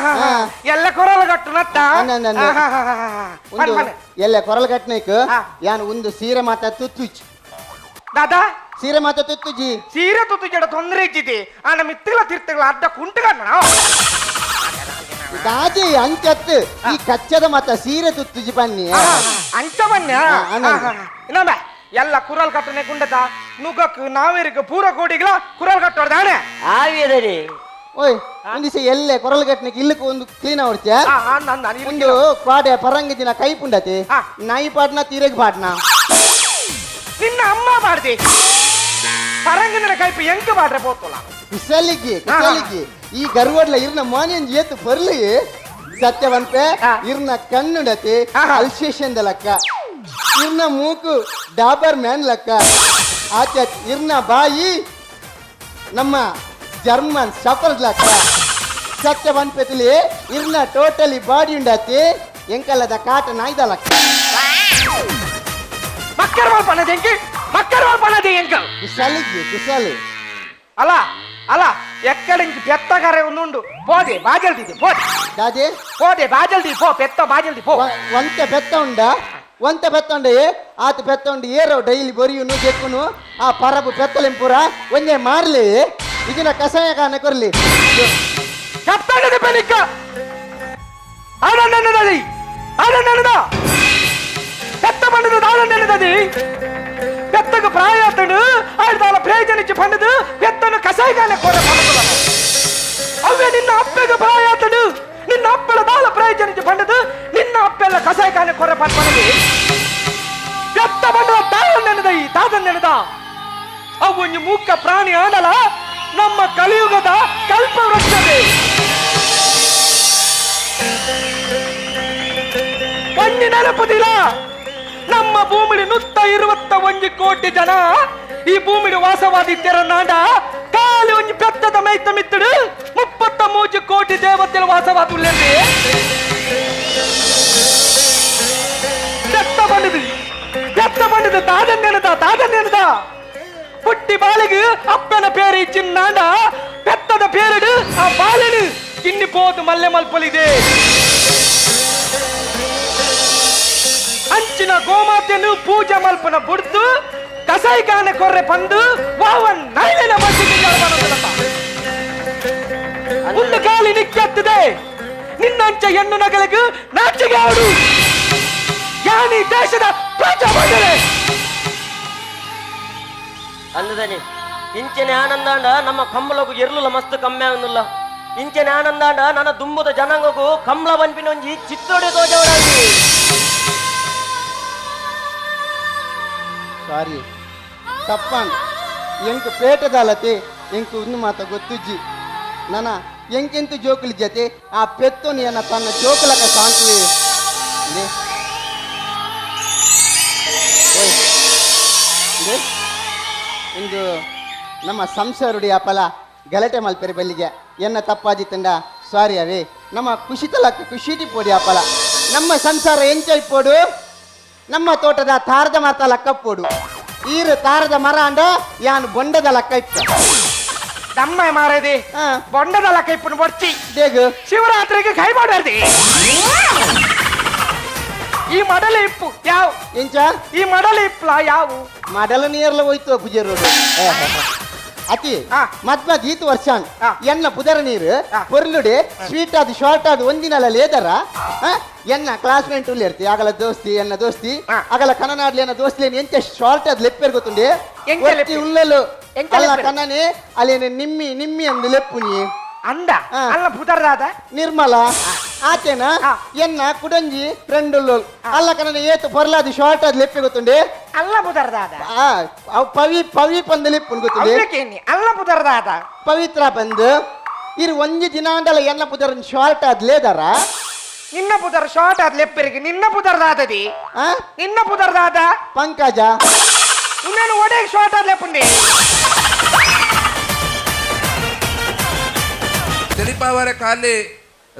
ಎಲ್ಲ ಕೊರಲ್ ಕಟ್ಟು ನತ್ತ. ಒಂದು ಎಲ್ಲ ಕೊರಲ್ ಕಟ್ನೈಕ್ ಯಾನ್ ಒಂದು ಸೀರೆ ಮಾತ ತುತ್ತುಜ್. ದಾದಾ ಸೀರೆ ಮಾತ ತುತ್ತುಜಿ. ಸೀರೆ ತುತ್ತು ಜಡ ತೊಂದರೆ ಇಜ್ಜಿದೆ ಆ ನಮ್ಮ ಇತ್ತಿಗಳ ತೀರ್ಥಗಳ ಅಡ್ಡ ಕುಂಟಗಣ್ಣ. ದಾಜಿ ಅಂಚತ್ತು ಈ ಕಚ್ಚದ ಮಾತ ಸೀರೆ ತುತ್ತುಜಿ ಬನ್ನಿ ಅಂಚ ಬನ್ನಿ. ಇನ್ನೊಮ್ಮೆ ಎಲ್ಲ ಕುರಲ್ ಕಟ್ಟನೆ ಕುಂಡತ ನುಗ್ಗಕ್ ನಾವೇರಿಗ ಪೂರ ಕೋಡಿಗಳ ಕುರಲ್ ಕಟ್ಟೋರ್ ದಾನೆ ಆವಿಯದರಿ. ಓಯ್ ಒಂದಿಸ ಎಲ್ಲೆ ಕೊರಲ್ ಕಟ್ಟನಿಗೆ ಇಲ್ಲಕ್ಕೆ ಒಂದು ಕ್ಲೀನ್ ಅವಡ್ಚ ಒಂದು ಪಾಡೆ ಪರಂಗಿ ದಿನ ಕೈ ಪುಂಡತಿ ನಾಯಿ ಪಾಡ್ನ ತೀರೆಗ್ ಪಾಡ್ನ ನಿನ್ನ ಅಮ್ಮ ಪಾಡ್ದಿ ಪರಂಗಿನ ಕೈಪು ಎಂಕ್ ಪಾಡ್ರೆ ಪೋತುಲ ಕುಸಲಿಗೆ ಕುಸಲಿಗೆ ಈ ಗರ್ವಡ್ಲ ಇರ್ನ ಮಾನಿಯನ್ ಏತು ಬರ್ಲಿ ಸತ್ಯವನ್ಪೆ ಇರ್ನ ಕಣ್ಣುಡತಿ ಅಲ್ಸೇಷನ್ ಲಕ್ಕ ಇರ್ನ ಮೂಕು ಡಾಬರ್ ಮ್ಯಾನ್ ಲಕ್ಕ ಆಚೆ ಇರ್ನ ಬಾಯಿ ನಮ್ಮ ಜರ್ಮನ್ ಶಫರ್ ಲಕ್ಕ ಸತ್ಯವನ್ಪೆತಿಲಿ ಇರ್ನ ಟೋಟಲಿ ಬಾಡಿ ಉಂಡತಿ ಎಂಕಲ್ಲದ ಕಾಟ ನಾಯ್ದ ಲಕ್ಕ. ಮಕ್ಕರ್ ಮಲ್ಪನದ ಎಂಕಿ ಮಕ್ಕರ್ ಮಲ್ಪನದ ಎಂಕ ಕುಸಲಿಗೆ ಕುಸಲಿ ಅಲ್ಲ ಅಲ್ಲ ಎಕ್ಕಡಿಂಚಿ ಪೆತ್ತ ಕರೆ ಒಂದುಂಡು ಪೋದೆ ಬಾಜಲ್ದಿದೆ ಪೋದೆ ದಾದೆ ಪೋದೆ ಬಾಜಲ್ದಿ ಪೋ ಪೆತ್ತ ಬಾಜಲ್ದಿ ಪೋ. ಒಂತೆ ಪೆತ್ತ ಉಂಡ ಒಂತೆ ಪೆತ್ತ ಉಂಡ ಏ ಆತ ಪೆತ್ತ ಉಂಡು ಏರೋ ಡೈಲಿ ಬೊರಿಯುನು ಜೆಕ್ಕುನು ಆ ಪರಬು ಪೆತ್ತಲೆಂಪುರ ಒಂಜೆ ಮಾರ್ಲಿ ಇದಿನ ಕಷಾಯ ಕಾನ ಕೊರ್ಲಿ. ಕತ್ತಗದೆ ಪೆನಿಕ್ಕ ಆನಂದನದಿ ಆನಂದನದ పెత్త పండుదు దానందనది పెత్తకు ప్రాయతడు ఆడదాల ప్రయోజనించి పండుదు పెత్తను కషాయగానే కూర పండుతున్నాను అవే నిన్న అಪ್ಪెకు ಪ್ರಾಯತಡು ನಿನ್ನ ಅಪ್ಪಳ ದಾಲ ಪ್ರಯೋಜನಿಂచి పండుదు ನಿನ್ನ ಅಪ್ಪೆಲ್ಲ ಕಷಾಯಗಾನೆ ಕೊರ పండుది పెత్త పండుದ ತಾಯಂದೆನದ ಈ ತಾತಂದೆನದ ಅವು ಒಂಜಿ ಮೂಕ ಪ್ರಾಣಿ ಆಡಲ ನಮ್ಮ ಕಲಿಯುಗದ ಕಲ್ಪ ವೃಕ್ಷವೇ. ಒಂಜಿ ನೆನಪುದಿಲ್ಲ ನಮ್ಮ ಭೂಮಿಡಿ ನುತ್ತ ಇರುವತ್ತ ಒಂಜಿ ಕೋಟಿ ಜನ ಈ ಭೂಮಿಡಿ ವಾಸವಾದಿತ್ಯರ ನಾಡ ಖಾಲಿ ಒಂಜಿ ಪೆತ್ತದ ಮೈತ ಮಿತ್ತಡು 33 ಕೋಟಿ ದೇವತೆలు ವಾಸವಾದುಲ್ಲೇರಿ. పెత్త పండుది పెత్త పండుది ತಾದಂದೇನದ ತಾದಂದೇನದ ಪುಟ್ಟಿ ಬಾಳಿಗೆ ಅಪ್ಪನ ಪೇರು ಇಚ್ಚಿನಾಂಡ ಪೆತ್ತದ ಪೇರುಡು ಆ ಬಾಳೆನು ಕಿನ್ನಿ ಪೋದು ಮಲ್ಲೆ ಮಲ್ಪಲಿದೆ. ಅಂಚಿನ ಗೋಮಾತೆನು ಪೂಜೆ ಮಲ್ಪನ ಬುಡ್ದು ಕಸಾಯಿಖಾನೆ ಕೊರ್ರೆ ಪಂದು ವಾವನ್ ನೈಲಿನ ಮಸಿಗೆ ಒಂದು ಗಾಳಿ ನಿಕ್ಕೆತ್ತದೆ ನಿನ್ನಂಚ ಹೆಣ್ಣು ನಗಲಿಗೆ ನಾಚಿಗೆ ಆಡು ಯಾನಿ ದೇಶದ ಪ್ರಜಾಮಂಡಲೆ ಅಂದದನಿ ಇಂಚನೆ ಆನಂದಾಂಡ ನಮ್ಮ ಕಂಬಳಗು ಎರ್ಲುಲ ಮಸ್ತ್ ಕಮ್ಮಿ ಆಗುದಿಲ್ಲ. ಇಂಚನೆ ಆನಂದಾಂಡ ನನ್ನ ದುಂಬುದ ಜನಾಂಗಗೂ ಕಂಬಳ ಬನ್ಪಿನ ಒಂಜಿ ಚಿತ್ತೋಡೆ ತೋಜವರಾಗಿ. ಸಾರಿ ತಪ್ಪಾನ್ ಎಂಕ್ ಪೇಟದಾಲತೆ ಎಂಕ್ ಉಂದು ಮಾತ ಗೊತ್ತುಜ್ಜಿ ನನ ಎಂಕೆಂತು ಜೋಕುಲಿ ಜತೆ ಆ ಪೆತ್ತೊನಿ ಎನ್ನ ತನ್ನ ಜೋಕುಲಕ ಸಾಂಕುವೆ. ಇಂದು ನಮ್ಮ ಸಂಸಾರುಡಿ ಅಪಲ ಗಲಾಟೆ ಮಲ್ಪೆರೆ ಬಲ್ಲಿಗೆ ಎನ್ನ ತಪ್ಪಾಜಿ ತಂಡ ಸಾರಿ ಅವೇ. ನಮ್ಮ ಖುಷಿತಲಕ್ಕ ಖುಷಿಟಿ ಪೋಡಿ ಅಪಲ ನಮ್ಮ ಸಂಸಾರ ಎಂಚೈ ಪೋಡು ನಮ್ಮ ತೋಟದ ತಾರದ ಮರತ ಲಕ್ಕ ಪೋಡು ಈರು ತಾರದ ಮರ ಅಂಡ ಯಾನ್ ಬೊಂಡದ ಲಕ್ಕ ಇಪ್ಪ ನಮ್ಮ ಮಾರದಿ ಬೊಂಡದ ಲಕ್ಕ ಇಪ್ಪನು ಬೊಡ್ಚಿ ದೇಗು ಶಿವರಾತ್ರಿಗೆ ಕೈ ಮಾಡಾರ್ದಿ ಈ ಮಡಲ ಇಪ್ಪು ಯಾವ ಎಂಚ ಈ ಮಡಲ ಇಪ್ಪಲ ಯಾವು ಮಡಲ ನೀರ್ಲ ಹೋಯ್ತು ಪೂಜೆ ರೋಡ್ ಅತಿ ಮದ್ಮ ದೀತ್ ವರ್ಷ ಎನ್ನ ಪುದರ ನೀರು ಪೊರ್ಲುಡೆ ಸ್ವೀಟ್ ಅದು ಶಾರ್ಟ್ ಅದು ಒಂದಿನಲ್ಲ ಲೇದರ ಎನ್ನ ಕ್ಲಾಸ್ಮೇಟ್ ಇರ್ತಿ ಆಗಲ ದೋಸ್ತಿ ಎನ್ನ ದೋಸ್ತಿ ಆಗಲ ಕನ್ನನಾಡ್ಲಿ ಎನ್ನ ದೋಸ್ತಿ ಎಂತ ಶಾರ್ಟ್ ಅದು ಲೆಪ್ಪೇರ್ ಗೊತ್ತುಂಡೆ ಉಲ್ಲಲು ಅಲ್ಲ ಕನ್ನನೆ ಅಲ್ಲೇನೆ ನಿಮ್ಮಿ ನಿಮ್ಮಿ ಅಂದು ಲೆಪ್ಪುನಿ ಅಂದ ಅಲ್ಲ ಪುದರ್ದಾದ ನಿರ್ಮಲ ಆತೇನ ಎನ್ನ ಕುಡಂಜಿ ಫ್ರೆಂಡ್ ಅಲ್ಲ ಕನ್ನಡ ಏತು ಪೊರ್ಲಾದು ಶಾರ್ಟ್ ಅದು ಲೆಪ್ಪೆ ಗೊತ್ತುಂಡೆ ಅಲ್ಲ ಪುದರ್ದಾದ ಪವಿ ಪವಿ ಪಂದು ಲೆಪ್ಪುನ್ ಗೊತ್ತುಂಡೆ ಅಲ್ಲ ಪುದರ್ದಾದ ಪವಿತ್ರ ಬಂದು ಇರು ಒಂಜಿ ದಿನಾಂಡಲ ಎನ್ನ ಪುದರ್ ಶಾರ್ಟ್ ಅದ್ ಲೇದರ ನಿನ್ನ ಪುದರ್ ಶಾರ್ಟ್ ಆದ್ ಲೆಪ್ಪರಿಗೆ ನಿನ್ನ ಪುದರ್ದಾದದಿ ನಿನ್ನ ಪುದರ್ದಾದ ಪಂಕಜ ಇನ್ನೇನು ಒಡೆ ಶಾರ್ಟ್ ಆದ್ ಲೆಪ್ಪುಂಡಿ ತೆಲಿಪಾವರ ಖಾಲಿ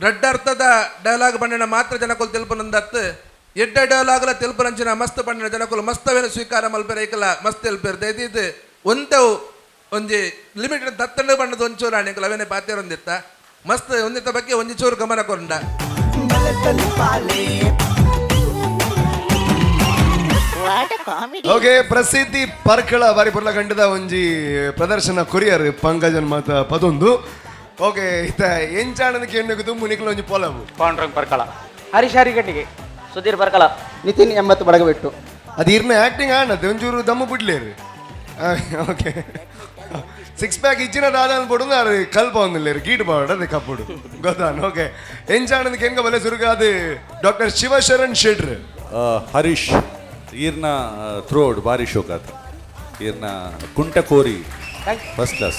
ರಡ್ಡರ್ಥದ ಡೈಲಾಗ್ ಬಣ್ಣ ಮಾತ್ರ ಜನಕುಲು ತೆಲುಪುನಂದತ್ತು ಎಡ್ಡ ಡೈಲಾಗ್ಲ ತೆಲುಪುನಂಚಿನ ಮಸ್ತ್ ಬಣ್ಣ ಜನಕುಲು ಮಸ್ತವೇನು ಸ್ವೀಕಾರ ಮಲ್ಪೆರೆ ಐಕಲ ಮಸ್ತ್ ತೆಲ್ಪೆರ್ ದಯದೀದ್ ಒಂದವು ಒಂಜಿ ಲಿಮಿಟೆಡ್ ದತ್ತಂಡ ಬಣ್ಣದ ಒಂಚೂರು ಆಣಿಕುಲು ಅವೇನೆ ಪಾತೇರೊಂದಿತ್ತ ಮಸ್ತ್ ಒಂದಿತ್ತ ಬಗ್ಗೆ ಒಂಜಿ ಚೂರು ಗಮನ ಕೊಂಡ. ಓಕೆ ಪ್ರಸಿದ್ಧಿ ಪರ್ಕಳ ಬಾರಿ ಪುರ್ಲ ಗಂಡದ ಒಂಜಿ ಪ್ರದರ್ಶನ ಕೊರಿಯರ್ ಪಂಕಜನ್ ಮಾತ ಪದೊಂದು. ಓಕೆ ಇತ್ತ ಎಂಚಾಣದ ಕೆಣ್ಣು ತುಂಬು ನಿಕ್ಲ ಒಂಜಿ ಪೊಲವು ಪಾಂಡುರಂಗ್ ಪರ್ಕಳ ಹರೀಶ್ ಹರಿಗಟ್ಟಿಗೆ ಸುಧೀರ್ ಪರ್ಕಳ ನಿತಿನ್ 80 ಬಡಗಬೆಟ್ಟು ಅದು ಇರ್ನ ಆಕ್ಟಿಂಗ್ ಆಣದು ಒಂಚೂರು ದಮ್ಮು ಬಿಡ್ಲೇರು. ಓಕೆ 6 ಪ್ಯಾಕ್ ಇಚ್ಚಿನ ದಾದ ಅನ್ಪೊಡು ಅದು ಕಲ್ಪ ಒಂದಿಲ್ಲೇರು ಗೀಟ್ ಬಾವಡ ಅದು ಕಪ್ಪುಡು ಗೊತ್ತಾನು. ಓಕೆ ಎಂಚಾಣದ ಕೆಂಗ ಬಲೆ ಸುರುಗಾದು ಡಾಕ್ಟರ್ ಶಿವಶರಣ್ ಶೆಟ್ರ್. ಹರೀಶ್ ಈರ್ನ ಥ್ರೋಡ್ ಬಾರಿ ಶೋಕಾತ್ ಈರ್ನ ಕುಂಟಕೋರಿ first class.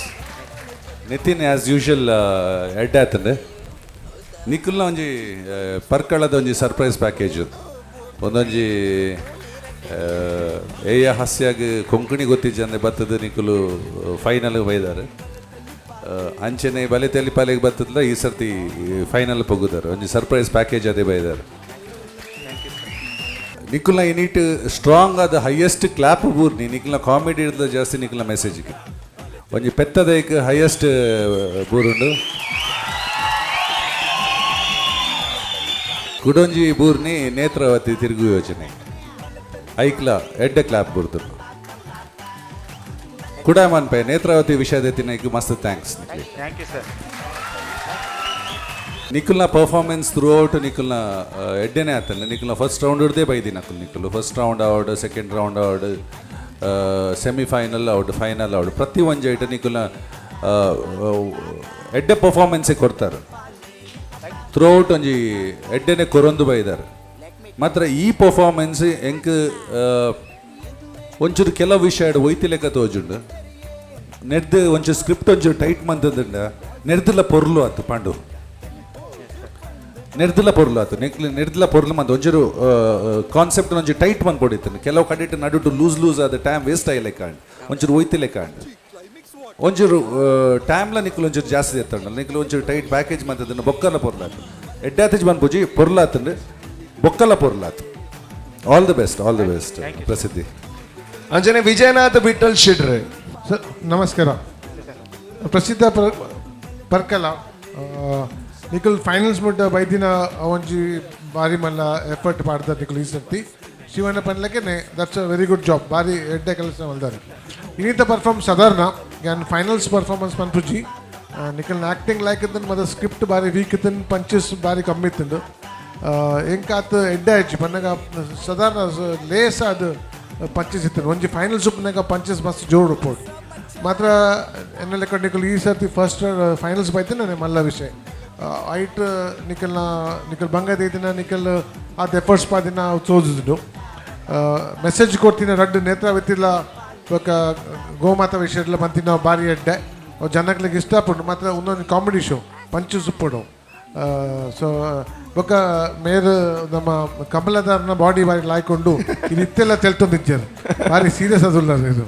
Nitin as usual ಎಡ್ಡೆ ಆತಂದೆ. ನಿಖಿಲ್ನ ಒಂಜಿ ಪರ್ಕಳದ ಒಂಜಿ ಸರ್ಪ್ರೈಸ್ ಪ್ಯಾಕೇಜ್ ಒಂದೊಂಜಿ ಏಯ ಹಾಸ್ಯಾಗ ಕೊಂಕಣಿ ಗೊತ್ತಿಜ್ಜಂದೆ ಬತ್ತದ ನಿಖಿಲು ಫೈನಲ್ ಬೈದಾರೆ. ಅಂಚನೆ ಬಲೆ ತೆಲಿ ಪಾಲೆಗೆ ಬತ್ತದಲ್ಲ ಈ ಸರ್ತಿ ಫೈನಲ್ ಪೊಗ್ಗುದಾರೆ ಒಂಜಿ ಸರ್ಪ್ರೈಸ್ ಪ್ಯಾಕೇಜ್ ಅದೇ ಬೈದಾರೆ. ನಿಖಿಲ್ನ ಈ ನೀಟ್ ಸ್ಟ್ರಾಂಗ್ ಆದ ಹೈಯೆಸ್ಟ್ ಕ್ಲಾಪ್ ಬೂರ್ನಿ ನಿಖಿಲ್ನ ಕಾಮಿಡಿ ಇಡ್ದ ಜಾಸ್ತಿ ನಿಖಿಲ್ನ ಮೆಸೇಜ್ಗೆ ಒಂಜಿ ಪೆತ್ತದೈಕ್ ಹೈಯೆಸ್ಟ್ ಬೂರುಂಡು. ಕುಡೊಂಜಿ ಬೂರ್ನಿ ನೇತ್ರಾವತಿ ತಿರುಗು ಯೋಜನೆ ಐಕ್ಲ ಎಡ್ಡೆ ಕ್ಲಾಪ್ ಬೂರ್ದು ಕುಡಾಮನ್ ಪೈ ನೇತ್ರಾವತಿ ವಿಷಯದ ತಿನ್ನೈಕ್ ಮಸ್ತ್ thanks Nikhil. Thank you sir. ನಿಖಿಲ್ನ performance through out ನಿಖಿಲ್ನ ಎಡ್ಡೆನೇ ಆತಲ್ಲ. ನಿಖಿಲ್ನ ಫಸ್ಟ್ ರೌಂಡ್ ಹಿಡ್ದೇ ಬೈದಿ ನಕುಲ್ ನಿಖಿಲ್ ಫಸ್ಟ್ ರೌಂಡ್ ಆವಡ್ ಸೆಕೆಂಡ್ ರೌಂಡ್ ಆವಡ್ ಸೆಮಿಫೈನಲ್ ಆವಡ್ ಫೈನಲ್ ಆವಡ್ ಪ್ರತಿ ಒಂಜಿ ಐಟ ನಿಖಿಲ್ನ ಎಡ್ಡೆ ಪರ್ಫಾರ್ಮೆನ್ಸೇ ಕೊಡ್ತಾರೆ. ಥ್ರೂ ಔಟ್ ಒಂಜಿ ಎಡ್ಡೆನೆ ಕೊರೊಂದು ಬೈದಾರೆ. ಮಾತ್ರ ಈ ಪರ್ಫಾರ್ಮೆನ್ಸ್ ಎಂಕ್ ಒಂಚೂರು ಕೆಲವು ವಿಷಯ ಒಯ್ತಿ ಲೆಕ್ಕ ತೋಜುಂಡು. ನೆಡ್ದು ಒಂಚೂರು ಸ್ಕ್ರಿಪ್ಟ್ ಒಂಚೂರು ಟೈಟ್ ಮಂತಂದುಂಡ ನೆಡ್ದಲ ಪೊರ್ಲು ಆತು ಪಾಂಡು ನೆಡ್ದಲ ಪೊರ್ಲು ಆತು ನೆಕ್ಲು ನೆಡ್ದಲ ಪೊರ್ಲು ಮಂತ್ ಒಂಚೂರು ಕಾನ್ಸೆಪ್ಟ್ ಒಂಚೂರು ಟೈಟ್ ಮಂತ್ ಕೊಡಿತ್ತು. ಕೆಲವು ಕಡೆ ನಡುಟು ಲೂಸ್ ಲೂಸ್ ಆದ ಟೈಮ್ ವೇಸ್ಟ್ ಆಗಿ ಲೆಕ್ಕ ಒಂಚೂರು ಒಯ್ತಿ ಲೆಕ್ಕ ಒಂಚೂರು ಟೈಮ್ಲ ನಿಕ್ಲು ಒಂಚೂರು ಜಾಸ್ತಿ ಎತ್ತಂಡ ನಿಕ್ಲು ಒಂಚೂರು ಟೈಟ್ ಪ್ಯಾಕೇಜ್ ಮಂತದನ್ನು ಬೊಕ್ಕಲ ಪೊರ್ಲಾತು ಎಡ್ಡಾತೇಜ್ ಪೂಜಿ ಪೊರ್ಲಾತಂಡು ಬೊಕ್ಕಲ ಪೊರ್ಲಾತು. All the best, all the best Prasiddhi. ಅಂಚನೆ ವಿಜಯನಾಥ್ ವಿಠಲ್ ಶೆಟ್ರ್. ಸರ್ ನಮಸ್ಕಾರ. ಪ್ರಸಿದ್ಧ ಪರ್ಕಲ ನಿಖಿಲ್ ಫೈನಲ್ಸ್ ಮುಟ್ಟ ಬೈದಿನ ಒಂಜಿ ಬಾರಿ ಮಲ್ಲ ಎಫರ್ಟ್ ಮಾಡ್ತಾರೆ ನಿಖಿಲ್ ಈ ಸರ್ತಿ Shivanna ಪನ್ಲಕ್ಕೆ that's a very good job ಬಾರಿ ಎಡ್ಡೆ ಕೆಲಸ ಮಲ್ದಾರೆ. ಇನ್ನಿತ ಪರ್ಫಾರ್ಮ್ ಸಾಧಾರಣ ಯಾನ್ ಫೈನಲ್ಸ್ ಪರ್ಫಾರ್ಮೆನ್ಸ್ ಪನ್ಪುಜಿ. ನಿಖಿಲ್ನ ಆ್ಯಕ್ಟಿಂಗ್ ಲೈಕ್ ಇತ್ತನ್ ಮತ್ತು ಸ್ಕ್ರಿಪ್ಟ್ ಬಾರಿ ವೀಕ್ ಇತ್ತನ್ ಪಂಚಸ್ ಬಾರಿ ಕಮ್ಮಿ ಇತ್ತಂದು ಎಂಕಾತ್ ಎಡ್ಡೆ ಆಯ್ಚಿ ಪನ್ನಗ ಸಾಧಾರಣ ಲೇಸ್ ಅದು ಪಂಚಸ್ ಇತ್ತು ಒಂಜಿ ಫೈನಲ್ಸ್ ಉಪ್ಪನಾಗ ಪಂಚಸ್ ಮಸ್ತ್ ಜೋರು ರಿಪೋರ್ಟ್ ಮಾತ್ರ ಎನ್ನ ಲೆಕ್ಕ ನಿಖಿಲ್ ಈ ಸರ್ತಿ ಫಸ್ಟ್ ಫೈನಲ್ಸ್ ಬೈತೆ ಮಲ್ಲ ವಿಷಯ ಐಟ್ ನಿಖಲ್ನ ನಿಖಲ್ ಬಂಗದ ದಿನ ನಿಖಲ್ ಆದ ಎಫರ್ಟ್ಸ್ ಪಾದಿನ ತೋಜಿದ್ದು ಮೆಸೇಜ್ ಕೊಡ್ತೀನಿ ರಡ್ಡು ನೇತ್ರಾವತಿಲ್ಲ ಬೊಕ್ಕ ಗೋಮಾತ ವಿಷಯಡ್ಲ ಮಂತಿನ ಬಾರಿ ಎಡ್ಡೆ ಜನಕ್ಲೆಗ್ ಇಷ್ಟ ಆಪುಂಡು. ಮಾತ್ರ ಒಂದೊಂದು ಕಾಮಿಡಿ ಶೋ ಪಂಚು ಸುಪ್ಪುಡು. ಸೊ ಬೊಕ್ಕ ಮೇರ್ ನಮ್ಮ ಕಮಲದಾರನ ಬಾಡಿ ಬಾರಿ ಲಾಯ್ಕೊಂಡು ಇದು ಇತ್ತೆಲ್ಲ ತೆಲ್ತೊಂದಿಜ್ಜಾರು, ಬಾರಿ ಸೀರಿಯಸ್ ಅದುಲ್ಲ ಇದು.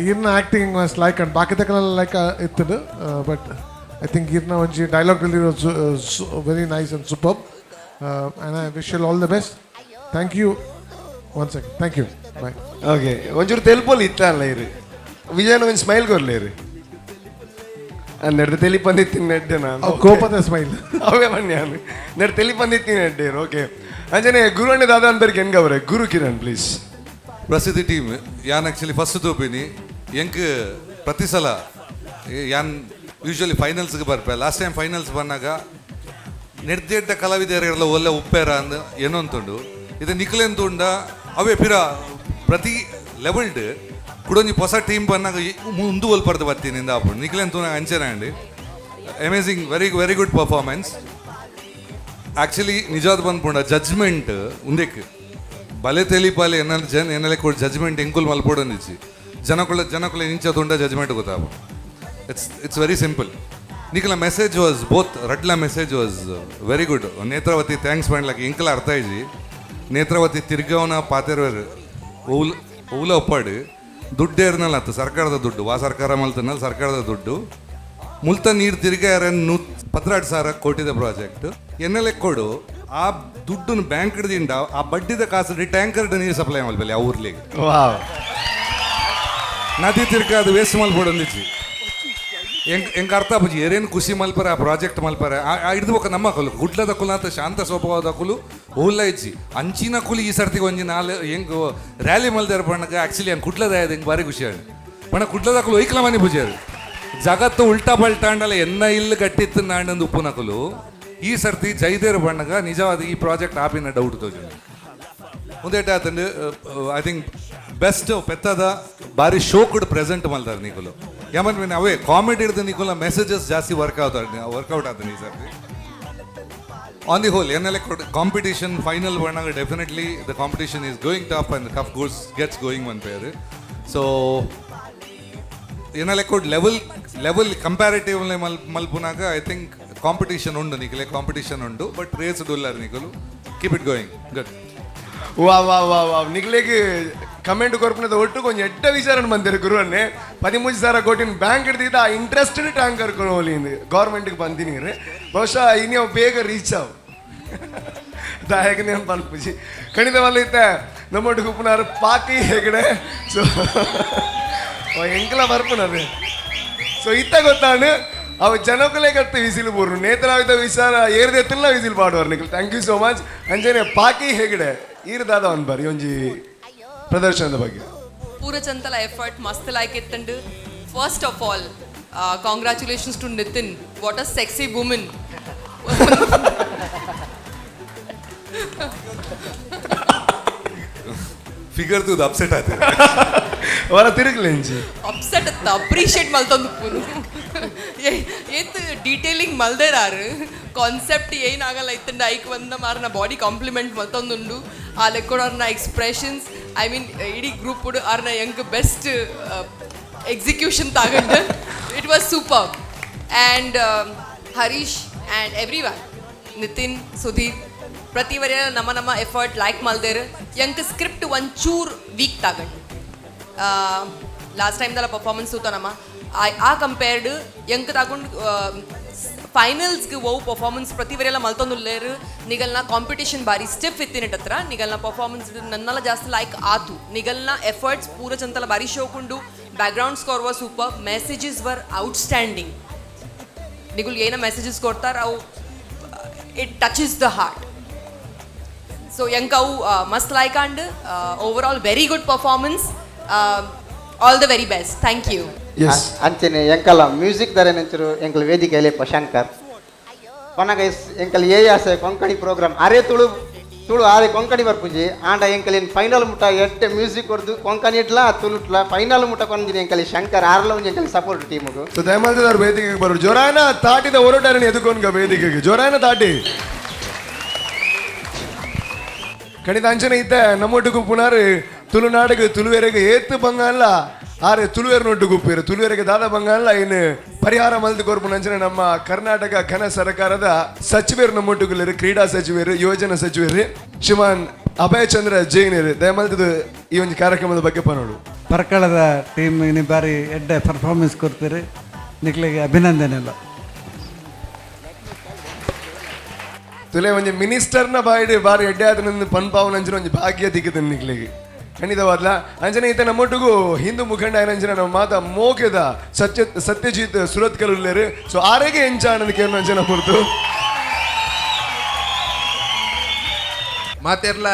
ಈರ್ನ ಆ್ಯಕ್ಟಿಂಗ್ ಮಸ್ತ್ ಲೈಕ್ ಅಂಡ್ ಬಾಕಿದಕ್ಕೆಲ್ಲ ಲೈಕ್ ಇತ್ತದು. ಬಟ್ I think ಈರ್ನ ಒಂಜಿ dialogue delivery very nice and super, and I wish you all the best. Thank you one second, thank you, bye. Okay, ಒಂಚೂರು ತೆಲ್ಪೊಲಿ ಇತ್ತಲ್ಲ ಇರು ವಿಜಯನ ಒಂಜಿ ಸ್ಮೈಲ್ ಕೊರ್ಲೆ ಇರು ನೆಡ್ದು ತೆಲಿ ಪಂದಿತ್ತೀನಿ ನೆಡ್ಡೆ ನಾನು. ಅವು ಕೋಪದ ಸ್ಮೈಲ್. ಅವೇ ಬನ್ನಿ ನಾನು ನೆಡ್ ತೆಲಿ ಪಂದಿತ್ತೀನಿ ನೆಡ್ಡೆ. ಓಕೆ, ಅಂಜನೆ ಗುರುವಣ್ಣ ದಾದಾ ಅನ್ಬರ್ಗೆ ಹೆಂಗವ್ರೆ ಗುರು ಕಿರಣ್ ಪ್ಲೀಸ್. ಪ್ರಸಿದ್ಧಿ ಟೀಮ್ ಯಾನ್ ಆ್ಯಕ್ಚುಲಿ ಫಸ್ಟ್ ತೋಪಿನಿ ಎಂಕ್ ಪ್ರತಿ ಸಲ ಯಾನ್ ಯೂಶ್ವಲಿ ಫೈನಲ್ಸ್ಗೆ ಬರ್ಪೆ. ಲಾಸ್ಟ್ ಟೈಮ್ ಫೈನಲ್ಸ್ ಬಂದಾಗ ನೆಡ್ದೆಡ್ಡ ಕಲಾವಿದರೆಲ್ಲ ಒಳ್ಳೆ ಉಪ್ಪೇರ ಅಂದ್ ಏನೊಂತುಂಡು ಇದು ನಿಕ್ಲೆಂತುಂಡ ಅವೇ ಪಿರ ಪ್ರತಿ ಲೆವೆಲ್ಡ್ ಕುಡೊಂಜಿ ಹೊಸ ಟೀಮ್ ಬಂದಾಗ ಮುಂದು ಒಲ್ಪರ್ದು ಬರ್ತೀನಿ ಆಪುಂಡು ನಿಕ್ಲೆಂತು ಅಂಚೆನ ಅಂడి. Amazing, very very good performance. Actually ನಿಜಾದ್ ಬಂದ್ಪುಂಡ ಜಡ್ಜ್ಮೆಂಟ್ ಉಂದೆಕ್ ಬಲೆ ತೆಲಿಪಾಲೆ ಎನ್ನ ಜನ ಎನ್ನಲೆ ಕೊಡು ಜಡ್ಜ್ಮೆಂಟ್ ಎಂಕುಲ್ ಮಲ್ಪೊಡೊಂದಿಚ್ಚಿ ಜನಕುಲ ಜನಕುಲ ಇಂಚ ತುಂಡ ಜಡ್ಜ್ಮೆಂಟ್ ಗೊತ್ತಾಪುಂಡು. It's it's very simple. ನಿಕಲ message was both ರಡ್ಲ message was very good. Netravati thanks ಪಂಡ್ಲಕ್ ಎಂಕಲ ಅರ್ಥ ಇಜ್ಜಿ. ನೇತ್ರಾವತಿ ತಿರ್ಗವನ ಪಾತೆರ್ವೇರು ಓಲ್ ಓಲ ಒಪ್ಪಾಡು ದುಡ್ಡೇರ್ನಲ್ಲ ಅತ್ತ ಸರ್ಕಾರದ ದುಡ್ಡು ವಾ ಸರ್ಕಾರ ಮಲ್ತನಲ್ಲ ಸರ್ಕಾರದ ದುಡ್ಡು ಮುಲ್ತ ನೀರು ತಿರ್ಗಾರ 12,000 ಕೋಟಿದ ಪ್ರಾಜೆಕ್ಟ್ ಎನ್ನೆಲೆ ಕೊಡು ಆ ದುಡ್ಡನ್ನು ಬ್ಯಾಂಕ್ ದಿಂದ ಆ ಬಡ್ಡಿದ ಕಾಸು ಟ್ಯಾಂಕರ್ ನೀರು ಸಪ್ಲೈ ಮಲ್ಪಲ್ಲಿ ಆ ಊರ್ಲಿಗೆ. ನದಿ ತಿರ್ಗ ಅದು ವೇಸ್ಟ್ ಮಲ್ಪೊಡೊಂದಿಚ್ಚಿ ಎಂಕ್ ಎಂಕ್ ಅರ್ಥ ಆಪುಜಿ ಏರೇನು ಖುಷಿ ಮಲ್ಪರ ಆ ಪ್ರಾಜೆಕ್ಟ್ ಮಲ್ಪರ ಹಿಡ್ದು ಬೊಕ್ಕ ನಮ್ಮ ಕುಲು ಗುಡ್ಲದ ಕುಲಾತ ಶಾಂತ ಸ್ವಭಾವದ ಕುಲು ಓಲ್ಲ ಇಜ್ಜಿ ಅಂಚಿನ ಕುಲಿ ಈ ಸರ್ತಿಗೆ ಒಂಜಿ ನಾಲ್ ಎಂಕ್ ರ್ಯಾಲಿ ಮಲ್ದಾರ ಪಣ್ಣಗ ಆಕ್ಚುಲಿ ಹಂಗೆ ಕುಡ್ಲದ ಹೆಂಗೆ ಭಾರಿ ಖುಷಿ ಆಂಡ್ ಪಣ ಕುಡ್ಲದ ಕುಲು ಒಯ್ಕಲ ಮನೆ ಪೂಜಾರು ಜಗತ್ತು ಉಲ್ಟಾ ಪಲ್ಟಾಂಡಲ ಎನ್ನ ಇಲ್ಲು ಗಟ್ಟಿತ್ತು ನಾಂಡಂದು ಉಪ್ಪುನ ಕುಲು ಈ ಸರ್ತಿ ಜೈದೇರ್ ಬಣ್ಣಗ ನಿಜವಾದ ಈ ಪ್ರಾಜೆಕ್ಟ್ ಆಪಿನ ಡೌಟ್ ತೋಜು ಒಂದೇಟ ಆತಂಡು. I think best ಪೆತ್ತದ ಬಾರಿ ಶೋಕ್ಡ್ ಪ್ರೆಸೆಂಟ್ ಮಲ್ದಾರ ನಿಕುಲು ಯಾಮನ್ ಮೀನ್ ಅವೇ ಕಾಮಿಡಿ ಹಿಡ್ದು ನಿಕುಲ ಮೆಸೇಜಸ್ ಜಾಸ್ತಿ ವರ್ಕೌಟ್ ಆತಂಡು ಈ ಸರ್ತಿ. ಆನ್ the whole ಏನೆಲ್ಲ ಕಾಂಪಿಟೇಷನ್ ಫೈನಲ್ ಬಂದಾಗ definitely the competition is going tough and tough goes gets going one pair. So ಏನೆಲ್ಲ ಕೊಡ್ ಲೆವೆಲ್ ಲೆವೆಲ್ ಕಂಪ್ಯಾರಿಟಿವ್ಲಿ ಮಲ್ಪುನಾಗ I think competition ಉಂಡು ನಿಕಲೆ ಕಾಂಪಿಟೇಷನ್ ಉಂಡು ಬಟ್ ರೇಸ್ ಡುಲ್ಲರ್ ನಿಕಲು ಕೀಪ್ it going good. ವಾ ವಾ ವಾ ವಾ, ನಿಕ್ಲೆಗ್ ಕಮೆಂಟ್ ಕೊರ್ಪುನದ ಒಟ್ಟು ಕೊಂಚ ಎಡ್ಡ ವಿಚಾರ ಬಂದಿರು ಗುರುವನ್ನೇ 13,000 ಕೋಟಿನ ಬ್ಯಾಂಕ್ ಹಿಡ್ದಿದ್ದ ಆ ಇಂಟ್ರೆಸ್ಟೆಡ್ ಟ್ಯಾಂಕರ್ ಹೋಲಿ ಗೌರ್ಮೆಂಟ್ಗೆ ಬಂದಿನಿ. ಬಹುಶಃ ಇನ್ನು ಬೇಗ ರೀಚ್ ಆವು ದಾಯಕ ನೇಮ್ ಪನ್ಪುಜಿ ಖಂಡಿತ ಇತ್ತೆ ನಮ್ಮೊಟ್ಟಿಗೆ ಉಪ್ಪುನಾರು ಪಾಕಿ ಹೆಗಡೆ. ಸೊ ಎಂಕಲ ಬರ್ಪುನರು. ಸೊ ಇತ್ತ ಗೊತ್ತಾನು ಅವು ಜನಕುಲೇ ಕತ್ತು ವಿಸಿಲು ಬೋರು ನೇತ್ರಾವಿದ ವಿಚಾರ ಏರ್ದೆತ್ತಿಲ್ಲ ವಿಸಿಲು ಪಾಡುವರು Nikhil. Thank you so much. ಅಂಚನೆ ಪಾಕಿ ಹೆಗಡೆ ಈರ್ದಾದ ಒಂದು ಬಾರಿ ಒಂಜಿ ಪ್ರದರ್ಶನದ ಬಗ್ಗೆ. ಪೂರಚಂತಲ ಎಫರ್ಟ್ ಮಸ್ತ್ like ಇತ್ತಂಡು. First of all congratulations to Nitin, what a sexy woman. Figure ತೂದು ಅಪ್ಸೆಟ್ ಆಯ್ತು ವರ ತಿರುಗ್ಲೆಂಜಿ ಅಪ್ಸೆಟ್ ಅತ್ತ ಅಪ್ರಿಷಿಯೇಟ್ ಮಲ್ತೊಂದು ಪೂರು ಏತ್ ಡೀಟೇಲಿಂಗ್ ಮಲ್ದೇರಾರು ಕಾನ್ಸೆಪ್ಟ್ ಏನಾಗಲ್ಲ ಇತ್ತಂಡ ಐಕ್ ಬಂದ ಮಾರನ ಬಾಡಿ ಕಾಂಪ್ಲಿಮೆಂಟ್ ಮಲ್ತೊಂದುಂಡು ಆ ಲೆಕ್ಕೊಡು ಅವ್ರನ್ನ ಎಕ್ಸ್ಪ್ರೆಷನ್ಸ್ I mean ಇಡೀ ಗ್ರೂಪ್ ಅವ್ರನ್ನ ಎಂಕ್ ಬೆಸ್ಟ್ ಎಕ್ಸಿಕ್ಯೂಷನ್ ತಾಗಂಡು. It was super. And Harish and every one Nitin Sudhir ಪ್ರತಿ ವರ ನಮ್ಮ ನಮ್ಮ ಎಫರ್ಟ್ ಲೈಕ್ ಮಲ್ದೇರು. ಎಂಕ್ ಸ್ಕ್ರಿಪ್ಟ್ ಒಂಚೂರು ವೀಕ್ ತಾಗಂಡು ಲಾಸ್ಟ್ ಟೈಮ್ದಲ್ಲ ಪರ್ಫಾರ್ಮೆನ್ಸ್ ತೂತ ನಮ್ಮ ಆ ಕಂಪೇರ್ಡ್ ಎಂಕ್ ತಗೊಂಡು ಫೈನಲ್ಸ್ಗೆ ಓ ಪರ್ಫಾರ್ಮೆನ್ಸ್ ಪ್ರತಿ ವರೆಲ್ಲ ಮಲ್ತೊಂದುಲ್ಲೇರು. ನಿಗಲ್ನ ಕಾಂಪಿಟೇಷನ್ ಬಾರಿ ಸ್ಟಿಫ್ ಇತ್ತಿನಟ್ ಹತ್ರ ನಿಗಲ್ನ ಪರ್ಫಾರ್ಮೆನ್ಸ್ ನನ್ನೆಲ್ಲ ಜಾಸ್ತಿ ಲೈಕ್ ಆತು. ನಿಗಲ್ನ ಎಫರ್ಟ್ಸ್ ಪೂರ ಚಂತಲ ಬಾರಿ ಶೋಕುಂಡು. Background score was super, messages were outstanding. ನಿಗುಲ್ ಏನ ಮೆಸೇಜಸ್ ಕೊಡ್ತಾರ ಅವು it touches the heart. So ಎಂಕ್ ಅವು ಮಸ್ತ್ like and over all very good performance. All the very best, thank you. ಅಂಚನೆ ಎಂಕಲ ಮ್ಯೂಸಿಕ್ ದರೆ ನಂಚರು ಎಂಕಲ್ ವೇದಿಕೆ ಲೇಪ ಶಂಕರ್ ಪನಗ ಎಂಕಲ್ ಏ ಆಸೆ ಕೊಂಕಣಿ ಪ್ರೋಗ್ರಾಮ್ ಅರೆ ತುಳು ತುಳು ಆರೆ ಕೊಂಕಣಿ ಬರ್ಪುಜಿ ಆಂಡ ಎಂಕಲ್ ಫೈನಲ್ ಮುಟ್ಟ ಎಟ್ಟೆ ಮ್ಯೂಸಿಕ್ ಕೊರ್ದು ಕೊಂಕಣಿ ಇಟ್ಲ ತುಳುಟ್ಲ ಫೈನಲ್ ಮುಟ್ಟ ಕೊಂದಿನಿ ಎಂಕಲ್ ಶಂಕರ್ ಆರ್ಲ ಒಂಜಿ ಎಂಕಲ್ ಸಪೋರ್ಟ್ ಟೀಮುಗು. ಸೊ ದಯಮಾಲ್ದವ್ರು ವೇದಿಕೆಗೆ ಬರು ಜೋರಾಯನ ತಾಟಿದ ಒರಟಾರని ಎದುಕೊಂಡ್ಗ ವೇದಿಕೆಗೆ ಜೋರಾಯನ ತಾಟಿ ಖಂಡಿತ ಅಂಚನೆ ಇತ್ತ ನಮ್ಮೊಟ್ಟಿಗೆ ಪುನಾರು ತುಳುನಾಡಿಗೆ ತುಳುವೆರೆಗೆ ಏತ್ ಬಂಗಾಲ ಆರೆ ತುಳುವೆರ್ ನೊಡ್ಡು ಗುಪ್ಪೇರು ತುಳುವೆರೆಗೆ ದಾದ ಬಂಗಾಲ ಇನ್ನು ಪರಿಹಾರ ಮಲ್ದು ಕೊರ್ಪುನಂಚನೆ ನಮ್ಮ ಕರ್ನಾಟಕ ಘನ ಸರ್ಕಾರದ ಸಚಿವರು ನಮ್ಮೊಟ್ಟುಗುಲೇರು, ಕ್ರೀಡಾ ಸಚಿವರು, ಯುವಜನ ಸಚಿವರು ಶ್ರೀಮಾನ್ ಅಭಯಚಂದ್ರ ಜೈನರು ದಯಮಲ್ತದ ಈ ಒಂದು ಕಾರ್ಯಕ್ರಮದ ಬಗ್ಗೆ ಪನೋಡು. ಪರ್ಕಳದ ಟೀಮ್ ಇನಿ ಬಾರಿ ಎಡ್ಡೆ ಪರ್ಫಾರ್ಮೆನ್ಸ್ ಕೊಡ್ತೀರಿ, ನಿಕ್ಲಿಗೆ ಅಭಿನಂದನೆ ಎಲ್ಲ. ತುಲೆ ಒಂಜಿ ಮಿನಿಸ್ಟರ್ನ ಬಾಯಿಡ್ ಬಾರಿ ಎಡ್ಡೆ ಆದ ಪನ್ಪಾವನಂಚಿನ ಒಂಜಿ ಭಾಗ್ಯ ದಿಕ್ಕದ ನಿಕ್ಲಿಗೆ ಖಂಡಿತವಾದ್ಲ. ಅಂಜನೆ ಈತ ನಮ್ಮೊಟ್ಟಿಗೂ ಹಿಂದೂ ಮುಖಂಡ ಅಂಜನ ನಮ್ಮ ಮಾತ ಮೋಕೆದ ಸತ್ಯಜಿತ್ ಸುರತ್ಕಲ್ ಉಲ್ಲೇರು. ಸೊ ಆರೆಗೆ ಎಂಚಾಣದ ಕೇರಳ ಅಂಜನ ಪುರ್ತು ಮಾತೆರ್ಲ